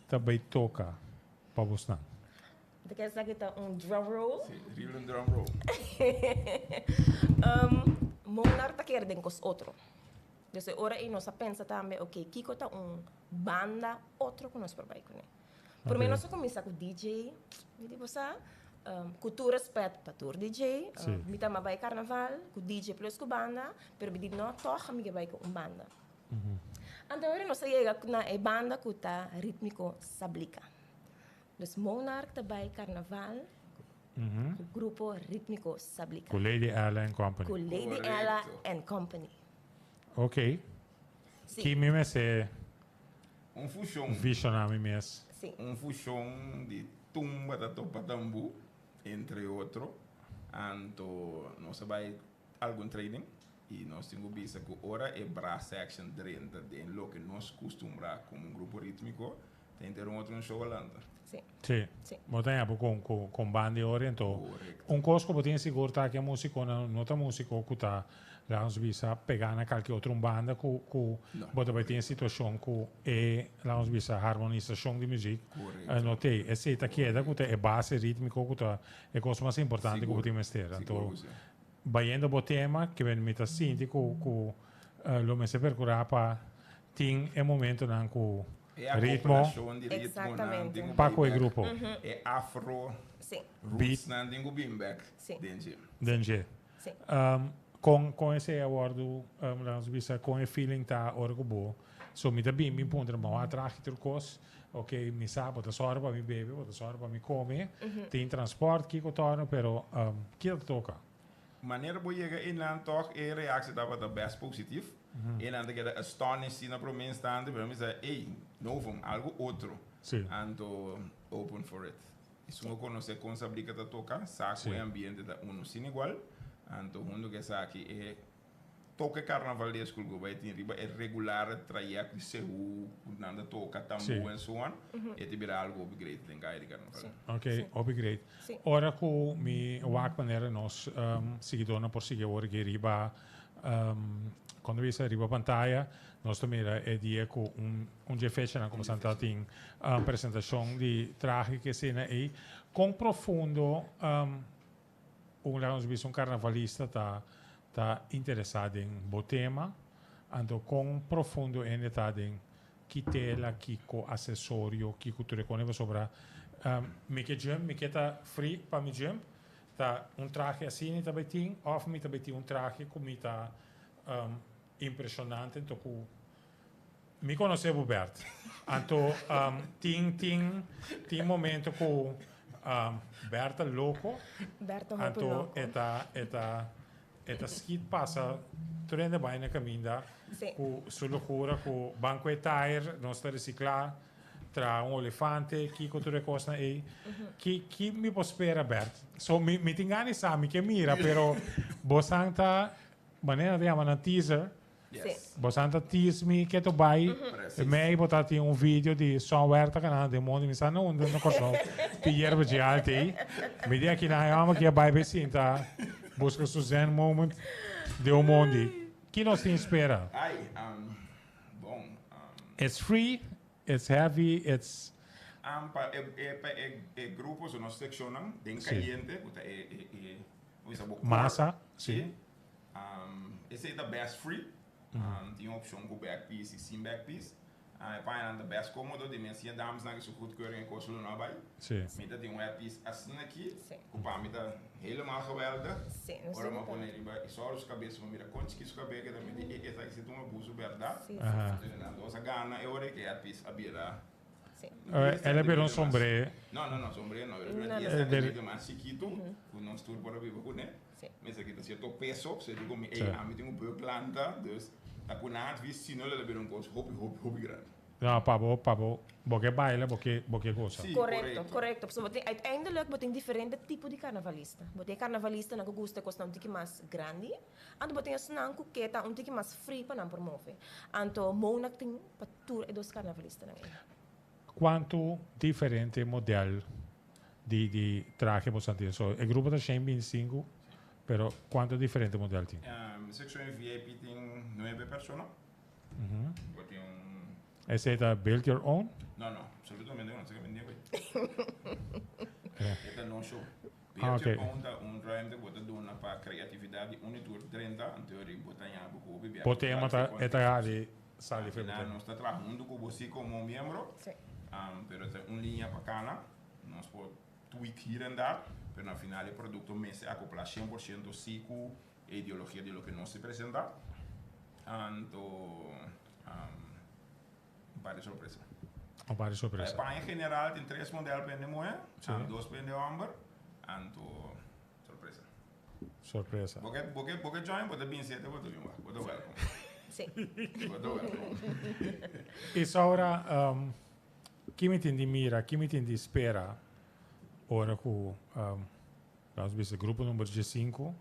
Speaker 2: ta bai toka pa bosnan?
Speaker 11: Bo ta kere sa ki ta un drum roll?
Speaker 12: Si, riba un drum roll.
Speaker 11: Monarch ta kere den kos otro. Dus e ora ei nos a pensa tambe, ok, kiko ta un banda otro ku nos por bai kuné? Promé nos a kuminsá ku DJ, mi di bo sa, ku tur rèspèt pa tur DJ, mi ta ama bai karnaval ku DJ plus ku banda, pero mi di no, tòg mi ke bai ku un banda. Anto ora nos a yega na e banda ku ta Ritmiko Sablika. Dus Monarch ta bai karnaval ku grupo Ritmiko Sablika.
Speaker 2: Ku Lady Ella and Company.
Speaker 11: Ku Lady Ella and Company.
Speaker 2: Ok.
Speaker 11: Si.
Speaker 2: Ki mi mester
Speaker 12: Un fushon.
Speaker 2: Visioná mi mes.
Speaker 11: Si.
Speaker 12: Un fushon di tumba ta topa tambú, entre otro. Anto nos a bai algun training y nos tin cu bisa cu ora e brass section drenta den loke nos custumbrá como un grupo ritmico, ta henter un otro un show a lanta.
Speaker 11: Si.
Speaker 2: Si.
Speaker 11: Si.
Speaker 2: Bo ta haña bo con con con banda di ori anto
Speaker 12: Correcto.
Speaker 2: un cos cu bo tin sigur ta cu e musiconan no ta musico cu ta laga nos bisa pega na calke otro un banda cu cu
Speaker 12: No.
Speaker 2: bo ta bay tin e situacion cu e laga nos bisa harmonisacion di muziek
Speaker 12: Correcto.
Speaker 2: no t'ey. Esey ta keda cu ta e base ritmico cu ta e cos mas importante cu bo
Speaker 12: Sigur.
Speaker 2: tin mester.
Speaker 12: Sigur
Speaker 2: Anto
Speaker 12: cu si.
Speaker 2: Bayendo bo tema, ke men mi ta sinti ku ku lo mester perkurá pa tin e momentonan ku
Speaker 12: E
Speaker 2: ritmo
Speaker 12: acoplashon di ritmonan tin ku
Speaker 2: pa
Speaker 12: bai
Speaker 2: ku e
Speaker 12: bek.
Speaker 2: grupo.
Speaker 12: E afro
Speaker 11: Sí.
Speaker 12: rootsnan tin ku bin bek
Speaker 11: Sí.
Speaker 12: den dje.
Speaker 2: Den dje.
Speaker 11: Sí.
Speaker 2: Kon kon esei a wòrdu, laga nos bisa, kon e feeling ta ora ku bo, so mi ta bin mi puntra bo a traha tur kos, ok mi sa bo ta sòru pa mi bebe, bo ta sòru pa mi kome, tin transpòrt kiko tòrno, pero kiko ta toka?
Speaker 12: Manera bo yega einan tòg e reactie tabata best positief. Einan ta keda astonished si na prome instante pero mi sa ey novum algo otro.
Speaker 2: Sí.
Speaker 12: Anto open for it. Esun a conoce con Sablika ta toca, sa cu
Speaker 2: Sí.
Speaker 12: e ambiente ta uno sin igual. Anto hunto cu esaki e toke carnavalesco cu bay tin riba e regular trayecto di Seú cu nan ta toca, tambú
Speaker 2: Sí.
Speaker 12: en so on, e ta bira algo hopi great den caya di carnaval.
Speaker 11: Sí.
Speaker 2: Ok,
Speaker 11: Sí.
Speaker 2: hopi great.
Speaker 11: Sí.
Speaker 2: Ora cu mi wak manera nos siguidornan por sigui awor aki riba, cuando bisa riba pantaya, nos ta mira e dia cu un un dje fechanan como Santa tin presentacion di trahe ki esena ey. Con profundo un laga nos bisa un carnavalista ta ta interesa den bo tema, anto con profundo hende ta den ki tela, kiko accesorio, kiko tur e cone pasobra mi ke jump, mi ke ta free pa mi jump, ta un trahe asina ta bay tin of mi ta bay tin un trahe cu mi ta impresionante anto cu Mi conoce bo Bert. Anto tin tin tin momento cu Bert ta loco.
Speaker 11: Bert ta hopi
Speaker 2: Anto
Speaker 11: loco.
Speaker 2: e ta e ta e ta schiet pasa tur hende bai na caminda
Speaker 11: Sí.
Speaker 2: cu su locura cu ban cu e tire nos ta recicla traha un olefante kico tur e cosnan ey. Ki ki mi por spera Bert? So mi mi tin gana di sa mi ke mira pero bosan ta manera ta yama nan teaser.
Speaker 11: Yes.
Speaker 2: Bosan ta tease mi ke to bai.
Speaker 12: Precies.
Speaker 2: Mei bo ta tin un video di Son Huerta kana den mondi. Mi sa na unda na Kòrsou tin yerba dje alti ei. Mi di aki na e hòmber ki a bai bai sinta buska su zen moment den un mondi. Ki nos tin spera?
Speaker 12: Ai, um, bon. Um,
Speaker 2: It's free, it's heavy, it's...
Speaker 12: Um, pa e, e, pa e, e grupo, so nos sekshonnan den
Speaker 2: Sí.
Speaker 12: kayente, ku ta e, e, e, hoe is dat, bo core.
Speaker 2: Masa, sí.
Speaker 12: Sí. Um, esei ta best free. Um, tin opcion cu backpiece y sin backpiece. Uh, e pañanan ta best cómodo, di mi hacía damesnan cu su goedkeuring e cos lo no a bay.
Speaker 2: Sí.
Speaker 12: Mi ta tin un headpiece asina aki,
Speaker 11: Sí.
Speaker 12: cu pa mi ta helemaal geweldig.
Speaker 11: Sí, nos
Speaker 12: Ora mi a
Speaker 11: ta.
Speaker 12: pone riba Isauro su cabes, mi mira con chiki su cabes keda, mi di, e esaki si ta un abuso, berdad?
Speaker 11: Sí, sí,
Speaker 2: Aha.
Speaker 11: sí.
Speaker 12: Entonces, nan dos a gana e ora e headpiece a bira
Speaker 11: Sí.
Speaker 2: El a bira un sombré.
Speaker 12: No, no, no, sombré no. El
Speaker 11: No,
Speaker 12: bira
Speaker 11: no.
Speaker 12: 10
Speaker 2: Eh, del-
Speaker 12: centimetro mas chikitu, cu nos tur por a biba cune.
Speaker 11: Sí.
Speaker 12: Mester kita cierto peso, se digo mi,
Speaker 2: Sí.
Speaker 12: ey, ami tin un peuk planta, dus ta cu nan advies, si no lo bira un cos hopi, hopi, hopi grandi.
Speaker 2: No, pa bo, pa bo, bo ke baila, bo ke, bo ke gosa.
Speaker 12: Sí,
Speaker 11: Correcto,
Speaker 12: correcto.
Speaker 11: correcto. Pasobra bo tin, uiteindelijk bo tin diferente tipo di carnavalista. Bo tin e carnavalistanan cu gusta e cosnan un tiki mas grandi, anto bo tin esnan cu ke ta un tiki mas free pa nan por move. Anto Monarch tin pa tur e dos carnavalistanan ey.
Speaker 2: Cuanto diferente model di di trahe boso a tin? So e grupo ta shen binticinco, pero cuanto diferente model tin?
Speaker 12: Seccion VIP tin nuebe persona. Bo tin un.
Speaker 2: Esey ta build your own?
Speaker 12: No, no, absolutamente no, esaki bende bay. E ta no show.
Speaker 2: Ah,
Speaker 12: Build your
Speaker 2: ok.
Speaker 12: own ta un ruimte ku bo ta duna pa kreatividat di un i tur drenta, anto ori bo ta ña bo ku hopi biaha.
Speaker 2: Bo tema ta e ta di sali fe bo
Speaker 12: Al final
Speaker 2: tema.
Speaker 12: nos ta traha huntu ku bo si komo miembro,
Speaker 11: Sí.
Speaker 12: pero ta un liña pa kana, nos por tweak hier en daar, pero na final e produkto mester akopla 100% si ku e ideologia di loke nos ta presenta. Anto un par di sorpresa.
Speaker 2: Un par di sorpresa.
Speaker 12: E paña en general tin tres model pa hende muhé,
Speaker 2: Sí.
Speaker 12: dos pa hende hòmber, anto sorpresa.
Speaker 2: Sorpresa.
Speaker 12: Bo ke, bo ke, bo ke join, bo ta bin sete, bo ta bin wak. Bo ta welkom.
Speaker 11: Sí.
Speaker 12: Bo ta welkom.
Speaker 2: Isaura, um, ki mi tin di mira, ki mi tin di spera ora ku, um, laat ons bisa grupo number diesinku,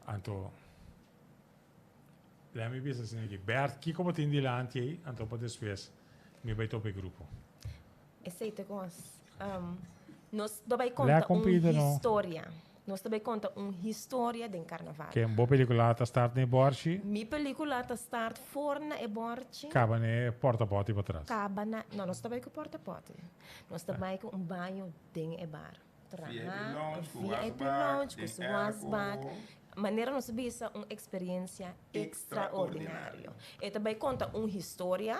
Speaker 2: anto Lei mi bisa asina aki, Bert, kiko bo tin dilanti ei? Anto pa despues mi bai topa e grupo.
Speaker 11: Esei ta kos. Um, nos ta bai
Speaker 2: Lea
Speaker 11: konta un
Speaker 2: compita, no.
Speaker 11: historia. Nos ta bai konta un historia den karnaval.
Speaker 2: Ken bo pelikula ta start na e borchi?
Speaker 11: Mi pelikula ta start for na e borchi.
Speaker 2: Kaba na e porta poti patras.
Speaker 11: Kaba na, no, nos ta bai ku porta poti. Nos ta bai ku un baño den e bar.
Speaker 12: VIP
Speaker 11: Traha
Speaker 12: lounge ku
Speaker 11: VIP
Speaker 12: wasbak,
Speaker 11: lounge ku
Speaker 12: den
Speaker 11: su wasbak.
Speaker 12: airco.
Speaker 11: Manera nos a bisa un experiencia extraordinario. E ta bai conta un historia,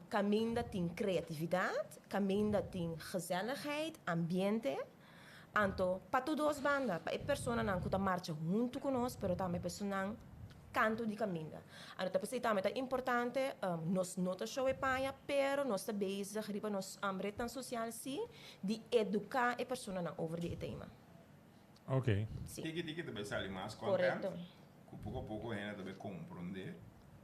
Speaker 11: caminda tin creatividad, caminda tin gezelligheid, ambiente. Anto pa tur dos banda, pa e personanan cu ta marcha hunto cu nos, pero tambe pa esunnan kanto di kaminda. Anto ta p'esei tambe ta importante, nos no ta show e paña, pero nos ta bezig riba nos rednan sosial si di eduká e personanan over di e tema.
Speaker 2: Ok.
Speaker 11: Si.
Speaker 12: Tiki tiki ta bai sali mas content.
Speaker 11: Korekto.
Speaker 12: Ku poko poko hende ta bai komprondé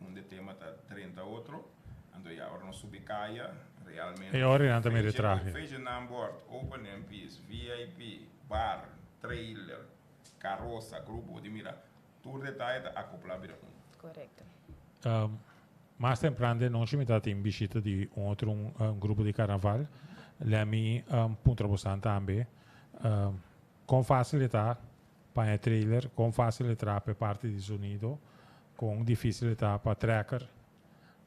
Speaker 12: unda e tema ta drenta otro. Anto ya ora nos subi kaya, realmente.
Speaker 2: E ora nan ta mira e trahe.
Speaker 12: Fecha naambord, open MP's, VIP, bar, trailer, karosa, grupo, di mira Tur detaye ta acoplá bira un.
Speaker 11: Correcto.
Speaker 2: Mas tempran den nochi mi ta tin bishita di un otro un grupo di carnaval. Lè mi puntra bosan tambe con facil e ta paña trailer, con facil e tra pa e parti di sonido, con dificil e ta pa tracker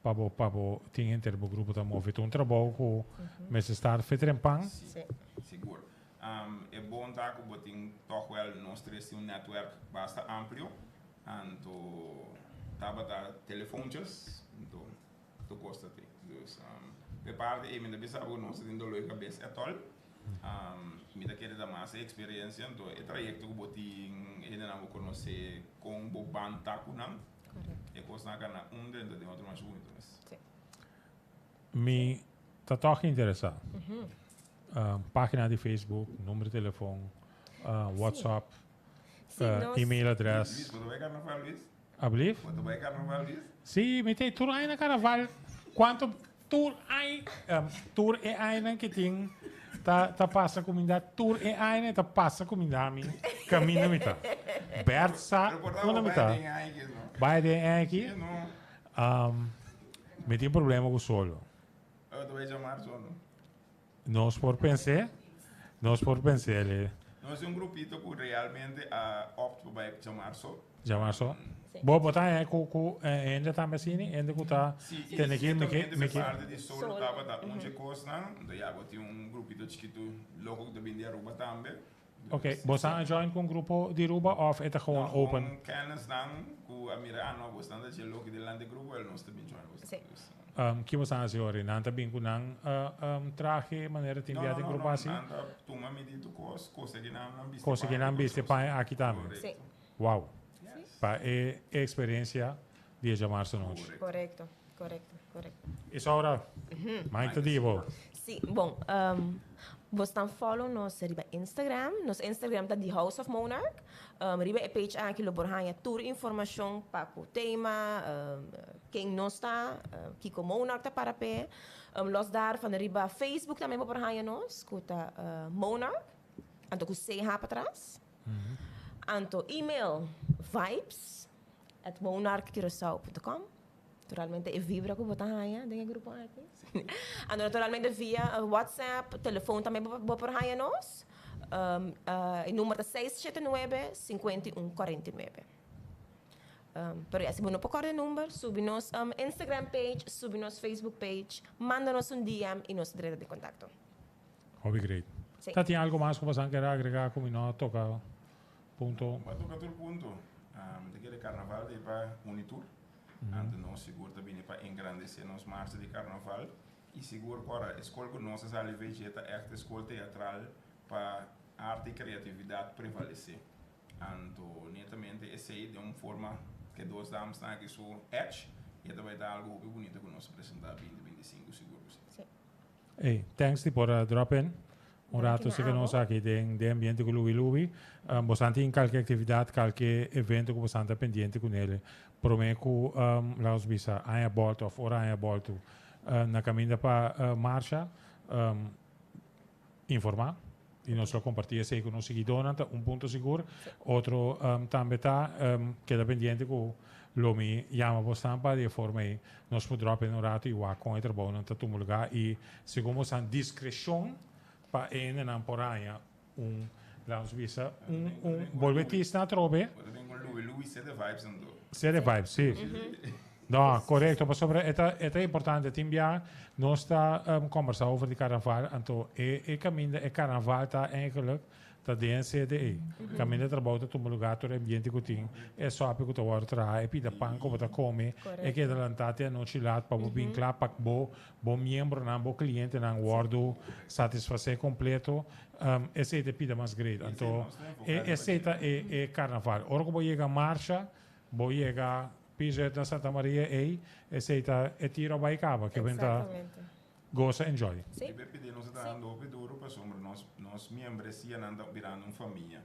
Speaker 2: pa bo pa bo tin henter bo grupo ta move. Ta un trabou cu mester start fe trempan.
Speaker 12: Si, sigur. E bon ta ku bo tin tòg wèl nos tres tin un nètwèrk basta amplio, anto tabata telefoontjes, anto tur kos ta tin. Dus p'e parti ei mi ta bisa bo nos ta tin doló di kabes ètòl. Mi ta kere ta mas e eksperensia, anto e trayekto ku bo tin, e hendenan bo konosé, kon bo ban ta ku nan, e kosnan a kana un dentro den otro masha bunito mes.
Speaker 2: Mi ta tòg interesá. Página di Facebook, number di telefon, WhatsApp, email adres.
Speaker 12: Luis, bo ta bai karnaval, Luis?
Speaker 2: Ablief?
Speaker 12: Bo ta bai karnaval, Luis?
Speaker 2: Sí, mi ta tur aña na karnaval. Kuantu tur aña, tur e añanan ke tin ta ta pasa kuminda, tur e añanan ta pasa kuminda mi kaminda mi ta. Bert sa unda mi ta. Bai den aki. Um, mi tin problema ku solo. Nos por pens'é, nos por pens'é le.
Speaker 12: Nos tin un grupito ku realmente a opt pa bai djamarso.
Speaker 2: Djamarso. Bo bo ta haña ku ku hende tambe asina, hende ku ta tene ki mi ke mi ke.
Speaker 12: Si, parte di solo tabata un dje kosnan, anto ya bo tin un grupito chikitu loko ku ta bini di Aruba tambe.
Speaker 2: Ok, bo sa a join ku un grupo di Aruba òf e ta gewoon open?
Speaker 12: No, gewoon kennisnan ku a mira, ah no, bosnan ta dje loke delante grupo, el nos ta bin join bosnan.
Speaker 2: Si. Ki bosan hasi ora? Nan ta bin ku nan trahe manera tin bia den grupo asi?
Speaker 12: No, no, no, nan ta tuma midí tur kos, kose ki nan nan bisti
Speaker 2: Kose ki nan bisti paña aki tambe.
Speaker 11: Si.
Speaker 2: Wow. Pa e eksperensia di e djamarsa nochi.
Speaker 11: Korekto, korekto, korekto.
Speaker 2: Isaura, Mike ta di bo.
Speaker 11: Sí, bon, bosnan follow nos riba Instagram. Nos Instagram ta The House of Monarch. Riba e page aki lo por haña tur informashon pa ku tema, ken nos ta, kiko Monarch ta para p'e. Los daarvan riba Facebook tambe bo por haña nos ku ta Monarch, anto ku CH patras. Anto email vibes at monarchcuraçao punto com. Naturalmente e vibra ku bo ta haña den e grupo aki. Anto naturalmente via WhatsApp, telefon tambe bo por haña nos. E number ta seis shete nuebe, 51, 49. Pero ya, si bo no por kòrda e number, subi nos Instagram page, subi nos Facebook page, manda nos un DM i nos ta drenta den kontakto.
Speaker 2: Hopi great.
Speaker 11: Sí.
Speaker 2: Ta tin algo mas ku bosan kere agrega ku mi no a toka punto?
Speaker 12: Bo a toka tur punto. Mi ta kere karnaval ta e pa uni tur. Anto nos sigur ta bini pa engrandesé nos marcha di karnaval. I sigur ku ora e skol ku nos a sali VG ta ègt e skol teatral pa arte i kreatividat prevalesé. Anto netamente esei den un forma ku e dos damsnan aki su edge i e ta bai ta algu hopi bunita ku nos ta presentá 2025 sigur ku si.
Speaker 2: Ey, thanks di por a drop in un rato si ke nos aki den den ambiente ku Luwi Luwi. Bosan tin kalke aktividat, kalke evento ku bosan ta pendiente ku nele prome ku laat nos bisa aña bolto of ora aña bolto na kaminda pa marsha informa y nos lo comparti esey cu nos siguidornan ta un punto sigur. Otro tambe ta keda pendiente cu lo mi yama bosnan pa di e forma ey nos por drop in un rato y wak con e trabounan ta tuma lugar y segun bosnan discrecion pa e hendenan por haña un laat nos bisa un un bolbe tisna atrobe.
Speaker 12: Bo ta bin con Louis Louis sete vibes anto.
Speaker 2: Sete vibes si. No, korekto, pasobra e ta e ta importante. Tin bia nos ta kombersá over di karnaval, anto e e kaminda e karnaval ta eigenlijk ta den e sede ei. Kaminda e trabou ta tuma lugá, tur e ambiente ku tin, e sòpi ku ta wòrdu traha, e pida pan ku bo ta kome, e keda lantá te anochi lat pa bo bin kla pa bo bo miembronan, bo klientenan wòrdu satisfasé kompleto. Esei ta e pida mas great. Anto e esei ta e e karnaval. Ora ku bo yega marsha, bo yega Piso na Santa Maria ey, esey ta e tiro a bay caba, ke ben ta goza enjoy.
Speaker 12: E BPD nos ta trahando hopi duro pasobra nos nos miembresianan ta birando un famia.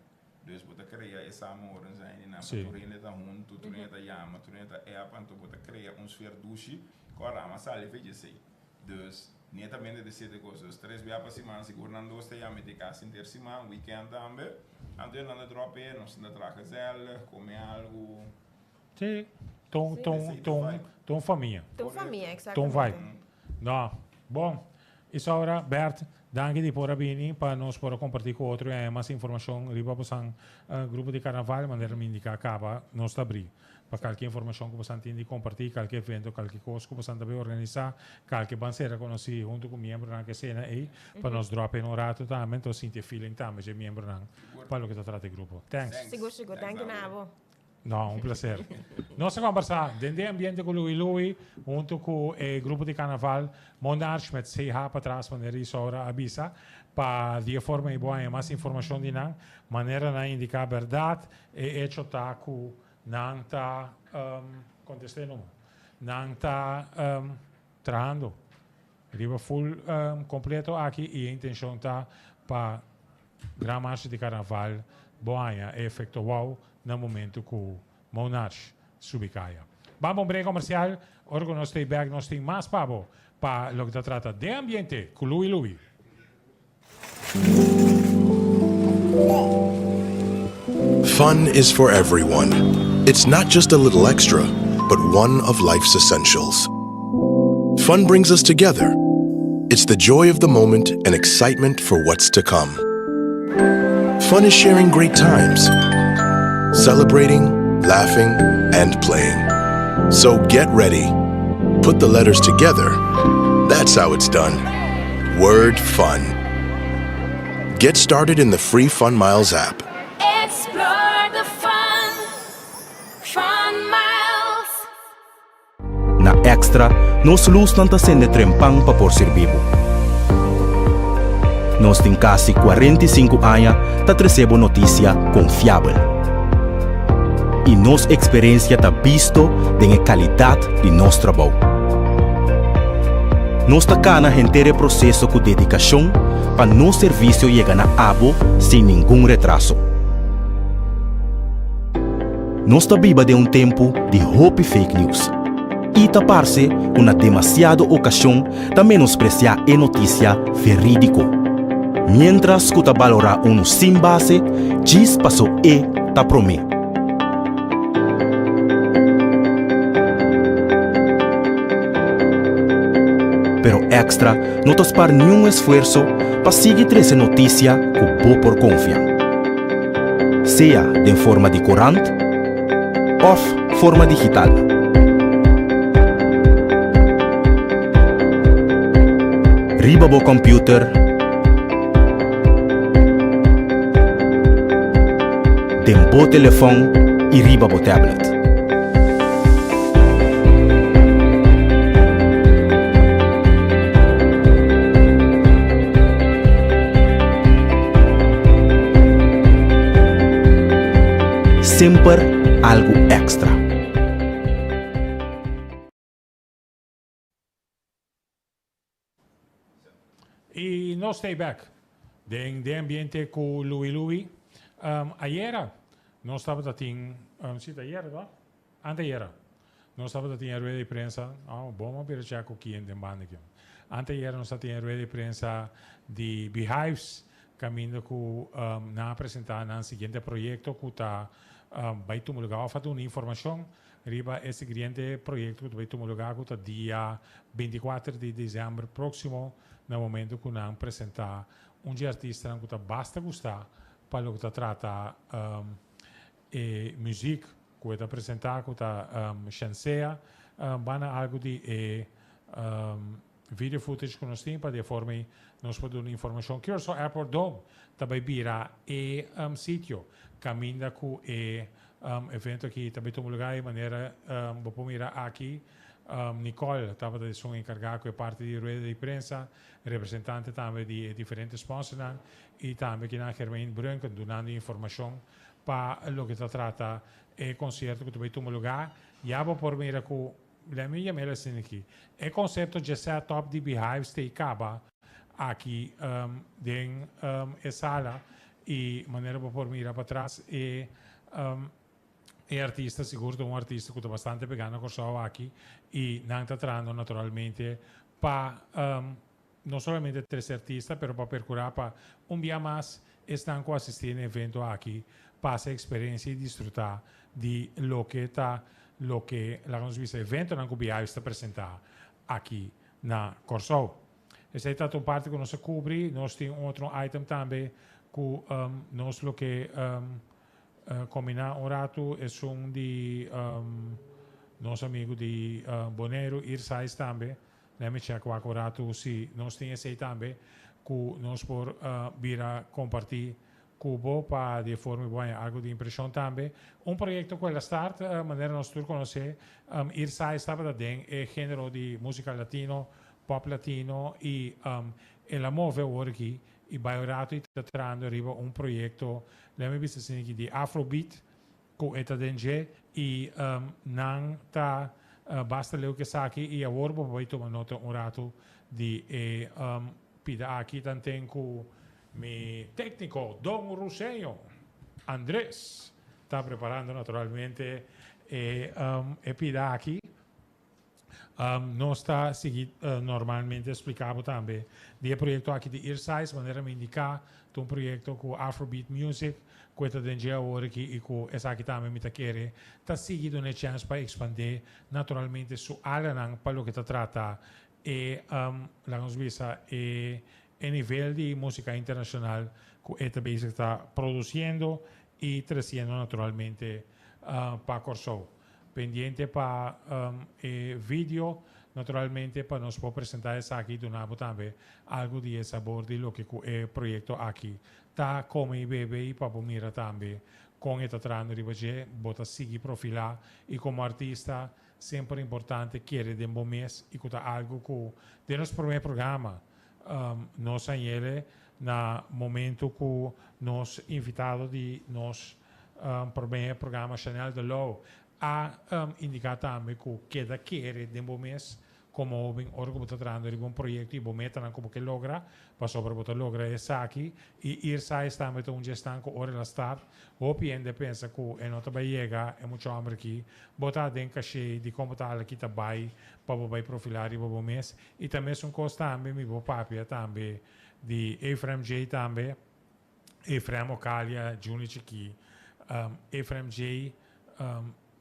Speaker 12: Dus bo ta crea e samenhoren zijn y nan pa tur hende ta hunto, tur hende ta yama, tur hende ta app, anto bo ta crea un sfeer dushi cu a rama sali fecha esey. Dus netamente ta siete cos. Dus tres bia pa siman sigur nan dos ta yama y ta casi henter siman, weekend tambe. Anto nan ta drop in, nos ta traha gezellig, come algo.
Speaker 2: Sí, ton, ton, ton, ton famia.
Speaker 11: Ton famia, exactamente.
Speaker 2: Ton vibe. No, bon. Isaura, Bert, danki di por a bini pa nos por a comparti cu otro y haña mas informacion riba bosan grupo di carnaval. Manera mi indica caba, nos ta abri pa calke informacion cu bosan tin di comparti, calke evento, calke cos cu bosan ta bay organisa, calke ban ser reconoci hunto cu miembronan cu esena ey, pa nos drop in un rato tambe, enton sinti e feeling tambe dje miembronan pa loke ta trata e grupo. Thanks.
Speaker 11: Sigur, sigur. Danki na abo.
Speaker 2: No, un placer. Nos a conversa den den ambiente cu Louie Louie, hunto cu e grupo di carnaval Monarch met CH patras manera Isaura a bisa, pa di e forma ei bo haña mas informacion di nan. Manera nan indica berdad, e hecho ta cu nan ta, conteste numa, nan ta trahando riba full completo aki y e intencion ta pa Gran Marcha di Carnaval bo haña e efecto wow na momento cu Monarch subi caya. Ban pa un break comercial, ora cu nos stay back nos tin mas pa bo pa loke ta trata den ambiente cu Louie Louie.
Speaker 6: Fun is for everyone. It's not just a little extra, but one of life's essentials. Fun brings us together. It's the joy of the moment and excitement for what's to come. Fun is sharing great times, celebrating, laughing, and playing. So get ready. Put the letters together. That's how it's done. Word fun. Get started in the free Fun Miles app.
Speaker 7: Explore the fun. Fun Miles.
Speaker 5: Na Extra, nos lusnan ta sende trempan pa por sirbi bo. Nos tin kasi 45 aña ta trese bo notisia konfiabel. I nos eksperensia ta bisto den e kalidat di nos trabou. Nos ta kana henter e proseso ku dedikashon pa nos servisio yega na abo sin ningun retraso. Nos ta biba den un tempu di hopi fake news i ta parse ku na demasiado okashon ta menospresiá e notisia verídiko, miéntras ku ta balorá unu sin base djis paso e ta promé. Pero Extra no ta spar niun esfuerso pa sigui trese notisia ku bo por konfia. Sea den forma di korant òf forma digital. Riba bo kòmpiuter, den bo telefòn i riba bo tablet. Semper algu èkstra.
Speaker 2: I nos ta bek den den ambiente ku Louie Louie. Um, ayera nos tabata tin, um, si ta ayera to? Anteayera nos tabata tin e rueda di prensa, oh, bon a bira cha ku kien den banda aki. Anteayera nos ta tin e rueda di prensa di Beehives kaminda ku um, nan a presenta nan siguiente proyekto ku ta um, bai tuma lugar of a duna informashon Riba e siguiente proyecto cu ta bay tuma lugar cu ta dia 24 di december proximo na momento cu nan presenta un dje artistanan cu ta basta gusta pa loke ta trata e muziek cu e ta presenta cu ta Shansea. Banda algo di e Video footage ku nos tin pa di e forma ei nos por duna informashon. Curaçao Airport Dome ta bai bira e sitio kaminda ku e evento aki ta bai tuma lugá i manera bo por mira aki Nicole tabata esun enkargá ku e parti di rueda di prensa, representante tambe di e diferente sponsornan i tambe kinan Germain Brunken dunando informashon pa loke ta trata e konsierto ku ta bai tuma lugá. Ya bo por mira ku Let mi yam'el asina aki. E konsepto dje setup di Beehives ta i kaba aki den e sala i manera bo por mira patras e e artista sigur ta un artista ku ta bastante pegá na Kòrsou aki i nan ta trahando naturalmente pa no solamente trese artista pero pa percura pa un bia mas esnan cu asisti na evento aki pasa experiencia y disfruta di loke ta loke laga nos bisa eventonan cu Beehives ta presenta aki na Corsou. Esey ta un parti cu nos a cubri, nos tin un otro item tambe cu nos loke combina un rato esun di nos amigo di Boneiru Irsais tambe. Let me check wak un ratu si nos tin esei tambe ku nos por bira kompartí ku bo pa di e forma bo haña algu di impreshon tambe. Un proyekto ku el a start, manera nos tur konosé, Irsai tabata den e género di músika latino, pòp latino i el a move awor aki i bai un ratu i ta trahando riba un proyekto, let me bisa asina aki, di afrobeat Ku e ta den dje i nan ta basta leu ku esaki i awor bo por bai tuma nota un ratu di e pida aki tanten ku mi tekniko Don Ruseño Andres ta preparando naturalmente e e pida aki. Nos ta sigui normalmente splica bo tambe di e proyecto aki di Earsize, manera mi indica ta un proyecto cu Afrobeat Music. ku e ta den dje awor aki i ku esaki tambe mi ta kere ta sigui duna e chèns pa ekspandé naturalmente su alanan pa loke ta trata e laga nos bisa e e nivel di músika internashonal ku e ta bezig ta produsiendo i tresiendo naturalmente pa Kòrsou. Pendiente pa e video naturalmente pa nos por presenta esaki y duna bo tambe algo di e sabor di loke cu e proyecto aki ta come y bebe y pa bo mira tambe con e ta trahando riba dje. Bo ta sigui profila y como artista semper importante kere den bo mes y cu ta algo cu den nos prome programa nos a yele na momento cu nos invitado di nos prome programa Chanel de Lou a indica tambe cu keda kere den bo mes como hoben ora cu bo ta trahando riba un proyecto y bo metanan cu bo ke logra pasobra bo ta logra esaki y Irsais tambe ta un dje esnan cu ora el a start hopi hende a pensa cu e no ta bay yega e mucha homber aki bo ta den caché di con bo ta hala kita bay pa bo bay profila riba bo mes Y ta mesun cos tambe mi bo papia tambe di Efraim J tambe, Efraim Ocalia Juni Chikí, Efraim J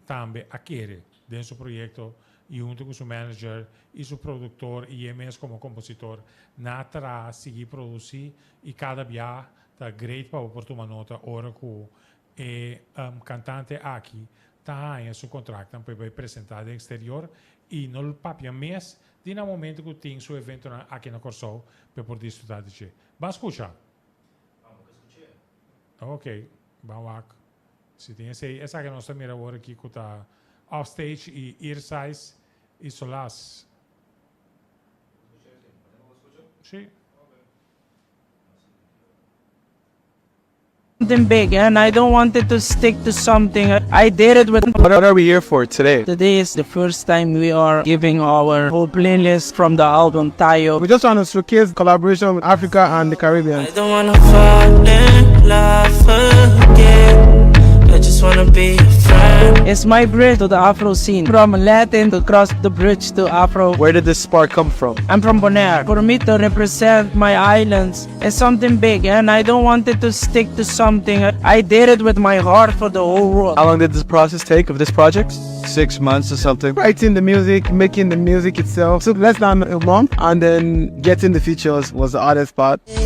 Speaker 2: tambe a kere den su proyecto y hunto cu su manager y su productor y e mes como compositor na traha sigui produci y cada bia ta great pa bo por tuma nota ora cu E cantante aki ta haña su contractnan pa e bai presenta den exterior y no lo papia mes di na momento cu tin su eventonan aki na Corsou pa e por disfruta di dje. Ban scucha. Ok, ban wak si tin esey. Esaki nos ta mira awor aki cu ta Offstage y Earsize y Solaz. Si.
Speaker 13: Something big and I don't want it to stick to something. I did it with
Speaker 14: What are we here for today?
Speaker 13: Today is the first time we are giving our whole playlist from the album Tayo.
Speaker 14: We just want to showcase collaboration with Africa and the Caribbean.
Speaker 13: I don't wanna fall in love again. I just wanna be a friend. It's my bridge to the Afro scene. From Latin to cross the bridge to Afro.
Speaker 14: Where did this spark come from?
Speaker 13: I'm from Bonaire. For me to represent my islands is something big and I don't want it to stick to something. I did it with my heart for the whole world.
Speaker 14: How long did this process take of this project?
Speaker 15: Six months or something.
Speaker 14: Writing the music, making the music itself took less than a month, and then getting the features was the hardest part.
Speaker 16: He's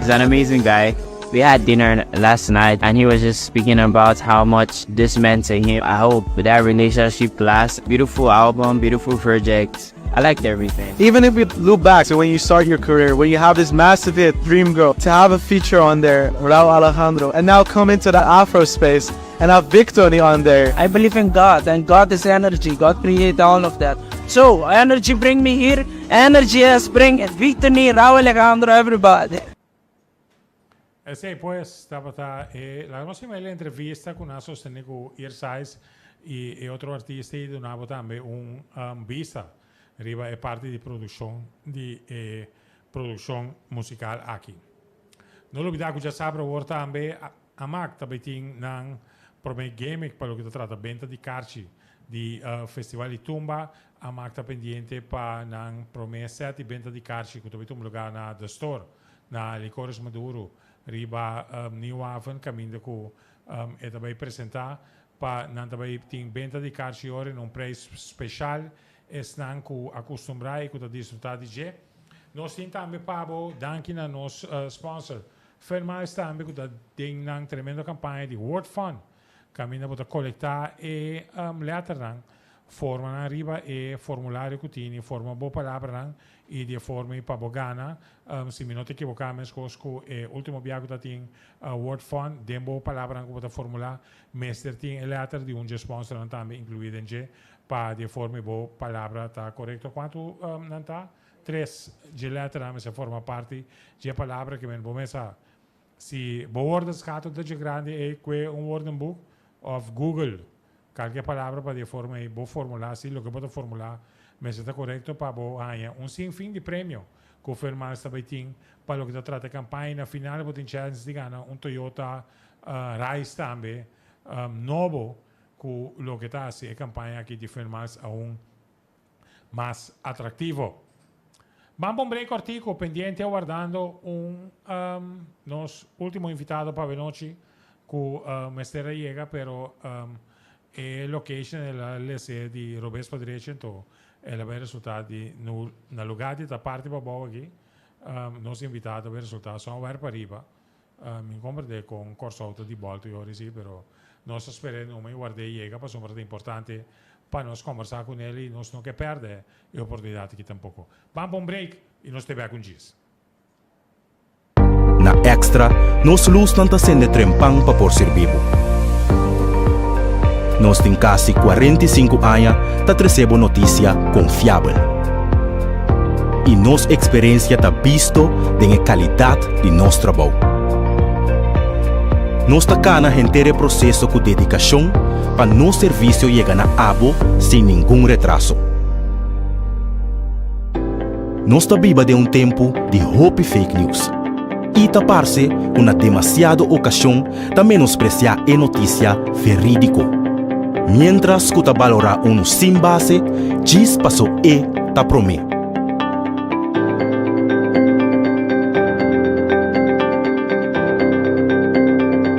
Speaker 16: an amazing guy. We had dinner last night and he was just speaking about how much this meant to him. I hope that relationship lasts. Beautiful album, beautiful project. I liked everything.
Speaker 14: Even if we look back to when you start your career, when you have this massive hit, Dream Girl, to have a feature on there, Rauw Alejandro, and now come into the Afro space and have Victony on there.
Speaker 13: I believe in God and God is energy. God created all of that. So, energy bring me here. Energy has bring Victony, Rauw Alejandro, everybody.
Speaker 2: Esei pues tabata e laga nos hima el entrevista cu nan a sostene cu Earsize y e otro artista y duna bo tambe un bista riba e parti di produccion di e produccion musical aki. No lubida cu djasabra awor tambe Amak ta bay tin nan prome gimmick pa loke ta trata benta di karchi di Festival di Tumba. Amak ta pendiente pa nan prome set di benta di karchi cu ta bay tuma lugar na The Store na Licores Maduro riba Nieuw Haven caminda cu e ta bay presenta pa nan ta bay tin benta di karchi ora na un prijs special esnan cu a custumbra y cu ta disfruta di dje. Nos tin tambe pa bo danki na nos sponsor Fermiles tambe cu ta den nan tremendo campaña di Word Fun caminda bo ta colecta e letternan, forma nan riba e formulario cu tini, forma bo palabranan y di e forma y pa bo gana, si mi no ta equivoca mescos cu e ultimo bia cu ta tin Word Fun, den bo palabranan cu bo ta formula mester tin e letter di un dje sponsornan tambe inclui den dje pa di e forma y bo palabra ta corecto. Cuanto nan ta? Tres dje letternan mester forma parti dje palabra ke men bo mesa. Si bo woordenschat ta dje grandi ei kue un woordenboek of Google kalke palabra pa di e forma ei bo formula si loke bo ta formula mester ta korekto pa bo haña un sin fin di premio ku Firmals ta bai tin pa loke ta trata e kampaña i na final bo tin chèns di gana un Toyota Rise tambe nobo ku loke ta hasi e kampaña aki di Firmals aun mas atractivo. Ban pa un break kortiku, pendiente wardando un um, nos último invitado pa avenochi ku uh, mester a yega, pero um, e location el a lese di robes pa drechi, anto el a bai resulta di nu, na lugar di ta parti pabou aki, um, nos invitado a bai resulta somewhere pariba. Mi comprende con Corsou ta di bolto y ora si, pero nos ta spera e numa y ward'é yega pasobra ta importante pa nos combersa cu nel y nos no ke perde e oportunidad aki tampoco. Ban pa un break y nos te bek un djis.
Speaker 5: Na Extra, nos lusnan ta sende trempan pa por sirbi bo. Nos tin kasi 45 aña ta trese bo notisia konfiabel. I nos eksperensia ta bisto den e kalidat di nos trabou. Nos ta kana henter e proseso ku dedikashon pa nos servisio yega na abo sin ningun retraso. Nos ta biba den un tempu di hopi fake news i ta parse ku na demasiado okashon ta menospresiá e notisia verídiko, miéntras ku ta balorá unu sin base djis paso e ta promé.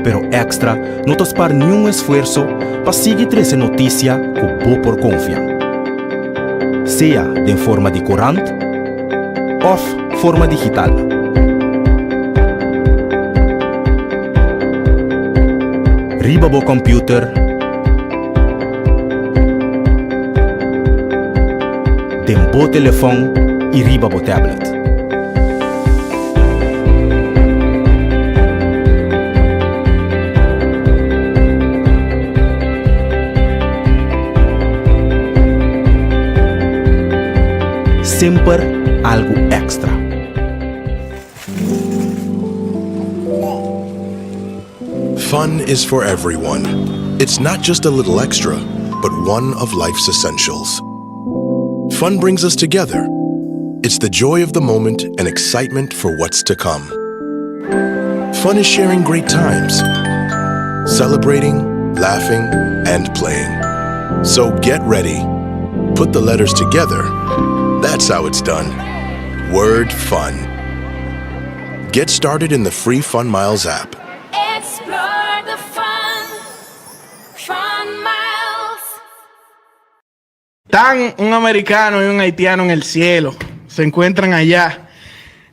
Speaker 5: Pero Extra no ta spar niun esfuerso pa sigui trese notisia ku bo por konfia, sea den forma di korant òf forma digital. Riba bo computer, den bo telefon y riba bo tablet. Semper algo extra.
Speaker 6: Fun is for everyone. It's not just a little extra, but one of life's essentials. Fun brings us together. It's the joy of the moment and excitement for what's to come. Fun is sharing great times, celebrating, laughing, and playing. So get ready. Put the letters together. That's how it's done. Word fun. Get started in the free Fun Miles app.
Speaker 7: Explore the fun. Fun Miles.
Speaker 15: Están un americano y un haitiano en el cielo. Se encuentran allá.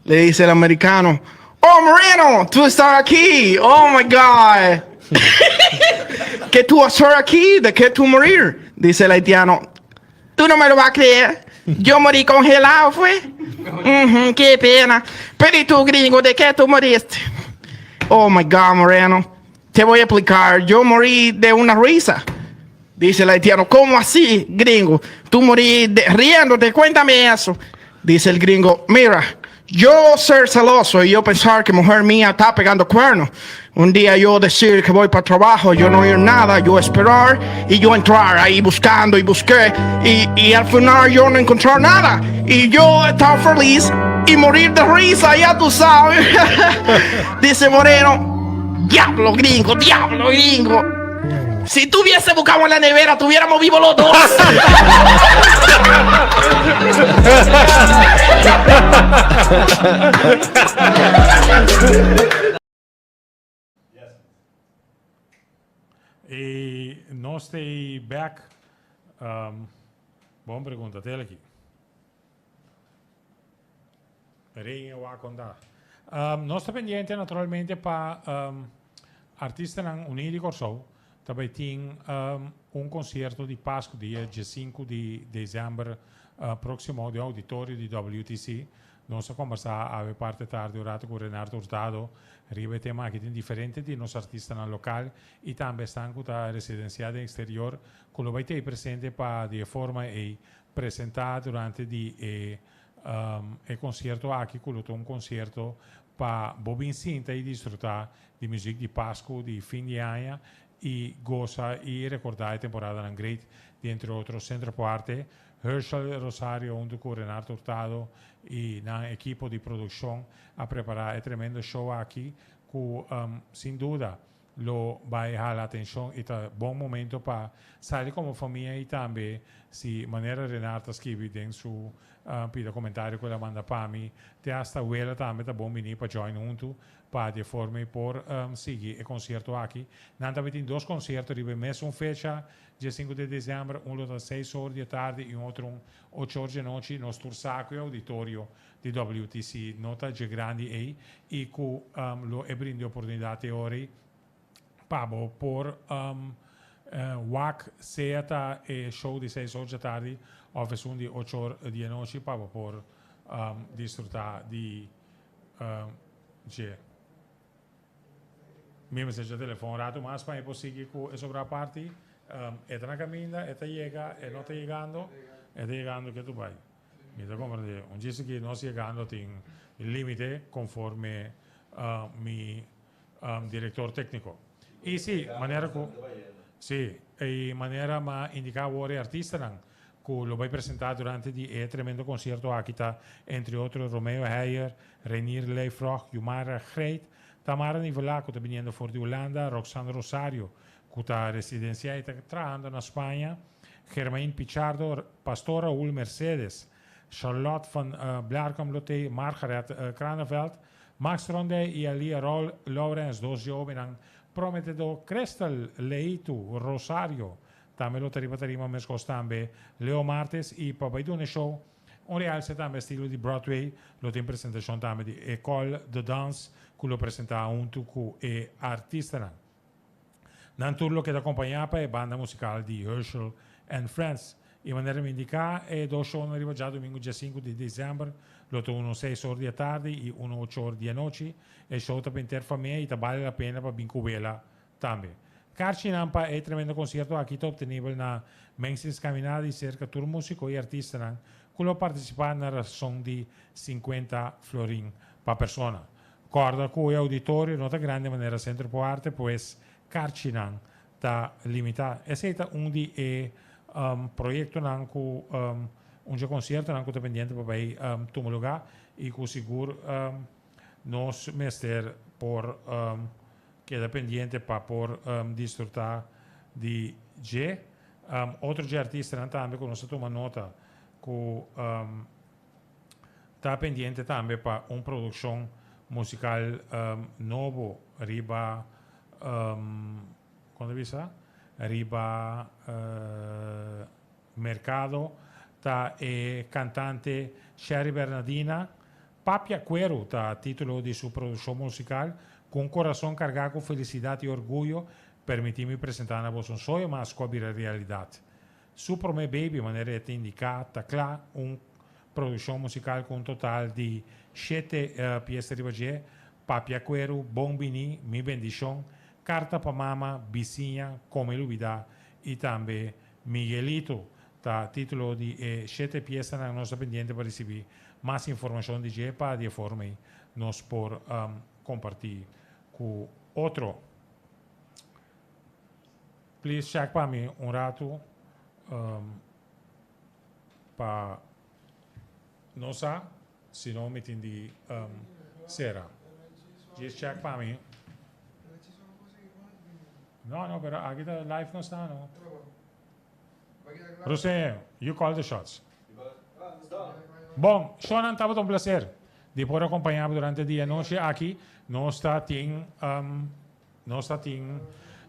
Speaker 15: Le dice el americano, Oh, Moreno, tú estás aquí. Oh, my God. ¿Qué tú haces aquí? ¿De qué tú morir? Dice el haitiano, tú no me lo vas a creer. Yo morí congelado, fue. Ujú, qué pena. Pero ¿y tú, gringo, de qué tú moriste? Oh, my God, Moreno. Te voy a explicar. Yo morí de una risa. Dice el haitiano, ¿cómo así, gringo? Tú morí de- riéndote, cuéntame eso. Dice el gringo, mira, yo ser celoso y yo pensar que mujer mía está pegando cuernos. Un día yo decir que voy para trabajo, yo no oír nada, yo esperar y yo entrar ahí buscando y busqué y, y al final yo no encontrar nada. Y yo estaba feliz y morir de risa, ya tú sabes. Dice Moreno, diablo gringo, diablo gringo. Si tú hubiese buscado en la nevera, tuviéramos vivos los dos.
Speaker 2: Y nos ta back. Um, bon pregunta, tel aki. Rei wak konta. Um, nos ta pendiente naturalmente pa um, artistanan Uní di Kòrsou tambe tin um, un konsierto di Pasku dia 5 di desèmber uh, próksimo den auditorio di WTC. Nos a kombersá awe parti tardi un ratu ku Renardo Hurtado riba e tema aki tin diferente di nos artistanan lokal i tambe esnan ku ta residensiá den eksterior ku lo bai tei presente pa di e forma ei presentá durante di e E konsierto aki ku lo ta un konsierto pa bo bin sinta i disfrutá di muzik di Pasku di fin di aña i gosa i rekordá e temporadanan great di entre otro Centro Poarte, Herschel Rosario huntu ku Renardo Hurtado i nan ekipo di produkshon a prepará e tremendo show aki ku sin duda. lo bai hala atencion y ta bon momento pa sali como famia y tambe si manera Renard ta skibi den su pida comentario cu el a manda pa mi te hasta wela tambe ta bon bini pa join hunto pa di e forma y por sigui e concierto aki. Nan ta tin dos concierto riba e mesun fecha, dje sinku di december, un lo ta seis or di e tardi y un otro un ocho or dje nochi. Nos tur sa cu e auditorio di WTC no ta dje grandi ei y cu lo e brinda e oportunidad e ora ei pa bo por wak sea ta e show di seis or dje tardi of esun di ocho or di e nochi pa bo por disfruta di dje. Mi mester dje telefon un ratu mas pa mi por sigui ku e sobra parti. E ta na kaminda, e ta yega, e no ta yegando, e ta yegando ke tu bai. Mi ta komprende. Un djis aki nos yegando tin limite konforme mi direktor tekniko. I si, manera ku si, i manera m'a indiká awor e artistanan ku lo bai presentá durante di e tremendo konsierto aki ta entre otro Romeo Heyer, Reinier Leefrog, Yumara Grijt, Tamara Nivelá ku ta biniendo for di Hulanda, Roxanne Rosario ku ta residensiá i ta trahando na Spaña, Germain Pichardo, Pastor Raúl Mercedes, Charlotte van Blarcom Loté, Margaret Kraneveld, Max Rondé i Alia Lourens, dos dje hóbennan prometedó, Crystal Leitu Rosario, Tambe lo ta riba tarima meskos tambe Leo Martes i pa bai duna e show un realse tambe estilo di Broadway lo tin presentashon tambe di Ecole de Danse ku lo presentá huntu ku e artistanan. Nan tur lo keda kompañá pa e banda musikal di Herschel and Friends. I manera mi indiká e dos shownan riba djadumingu dia sinku di desèmber lo ta unu seis or di e tardi i unu ocho or di anochi. E show ta pa henter famia i ta bale la pena pa bin ku wela Tambe. Karchinan pa e tremendo konsierto aki ta optenibel na Mensing's Caminada i serka tur músiko i artistanan ku lo partisipá na rason di sinkuenta florin pa persona. Kòrda ku e ouditorio no ta grandi manera Sentro po Arte, pues karchinan ta limitá. Esei ta un di e proyektonan ku un dje konsiertonan ku ta pendiente pa bai tuma lugá i ku sigur nos mester por Keda pendiente pa por disfruta di dje. Otro dje artistanan tambe ku nos a tuma nota ku ta pendiente tambe pa un produkshon musikal nobo riba kon ta bisa riba merkado ta e kantante Sherry Bernadina. Papia Cuero ta título di su produkshon musikal. Ku un korason kargá ku felisidat i orguyo, permití mi presentá na boso un soño mas ku a bira realidat. Su promé baby, manera e ta indiká, ta kla, un produkshon musikal ku un total di shete piesa riba dje, Papia Cuero, Bon Biní, Mi Bendishon, Karta pa Mama, Bisiña, Come Lubidá i tambe Miguelito ta título di e shete piesanan. Nos ta pendiente pa risibí mas informashon di dje pa di e forma ei nos por kompartí ku otro. Please check pa mi un ratu pa nos sa, si no mi tin di sera. Just check pa mi. No, no, pero aki ta live nos ta, no. Rosé, you call the shots. Bon, shownan tabata un placer di por acompaña bo durante di anochi aki. Nos ta tin, um, nos ta tin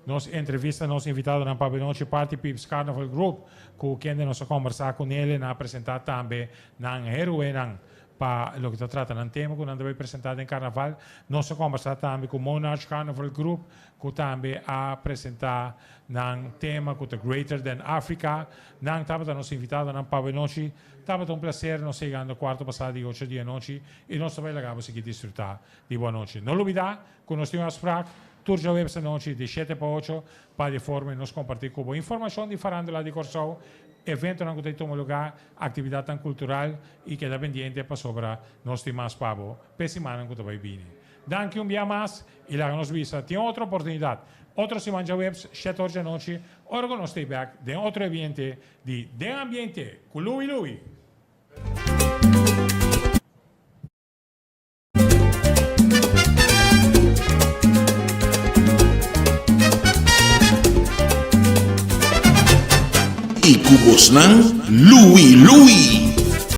Speaker 2: nos entrevista, nos invitadonan pa anochi Party Peeps Carnival Group, cu kende nos a conversa cu nele, nan a presenta tambe nan heroenan pa loke ta trata nan tema cu nan ta bay presenta den carnaval. Nos a conversa tambe cu Monarch Carnival Group, cu tambe a presenta nan tema cu ta Greater Than Africa. Nan tabata nos invitadonan pa awenochi. Tabata un placer. Nos ta yegando cuarto pasa di ocho di anochi y nos ta bay laga bo sigui disfruta di bo anochi. No lubida cu nos tin un afspraak tur djaweps anochi di shete pa ocho pa di forma nos comparti cu bo informacion di farandula di Corsou, eventonan cu ta tuma lugar, actividadnan cultural y keda pendiente pasobra nos tin mas pa bo p'e simannan cu ta bay bini. Danki un bia mas y laga nos bisa tin otro oportunidad otro siman djaweps shete or djanochi ora cu nos stay back den otro ebiente di Den Ambiente cu Louie Louie.
Speaker 1: ku bosnan Louie Louie.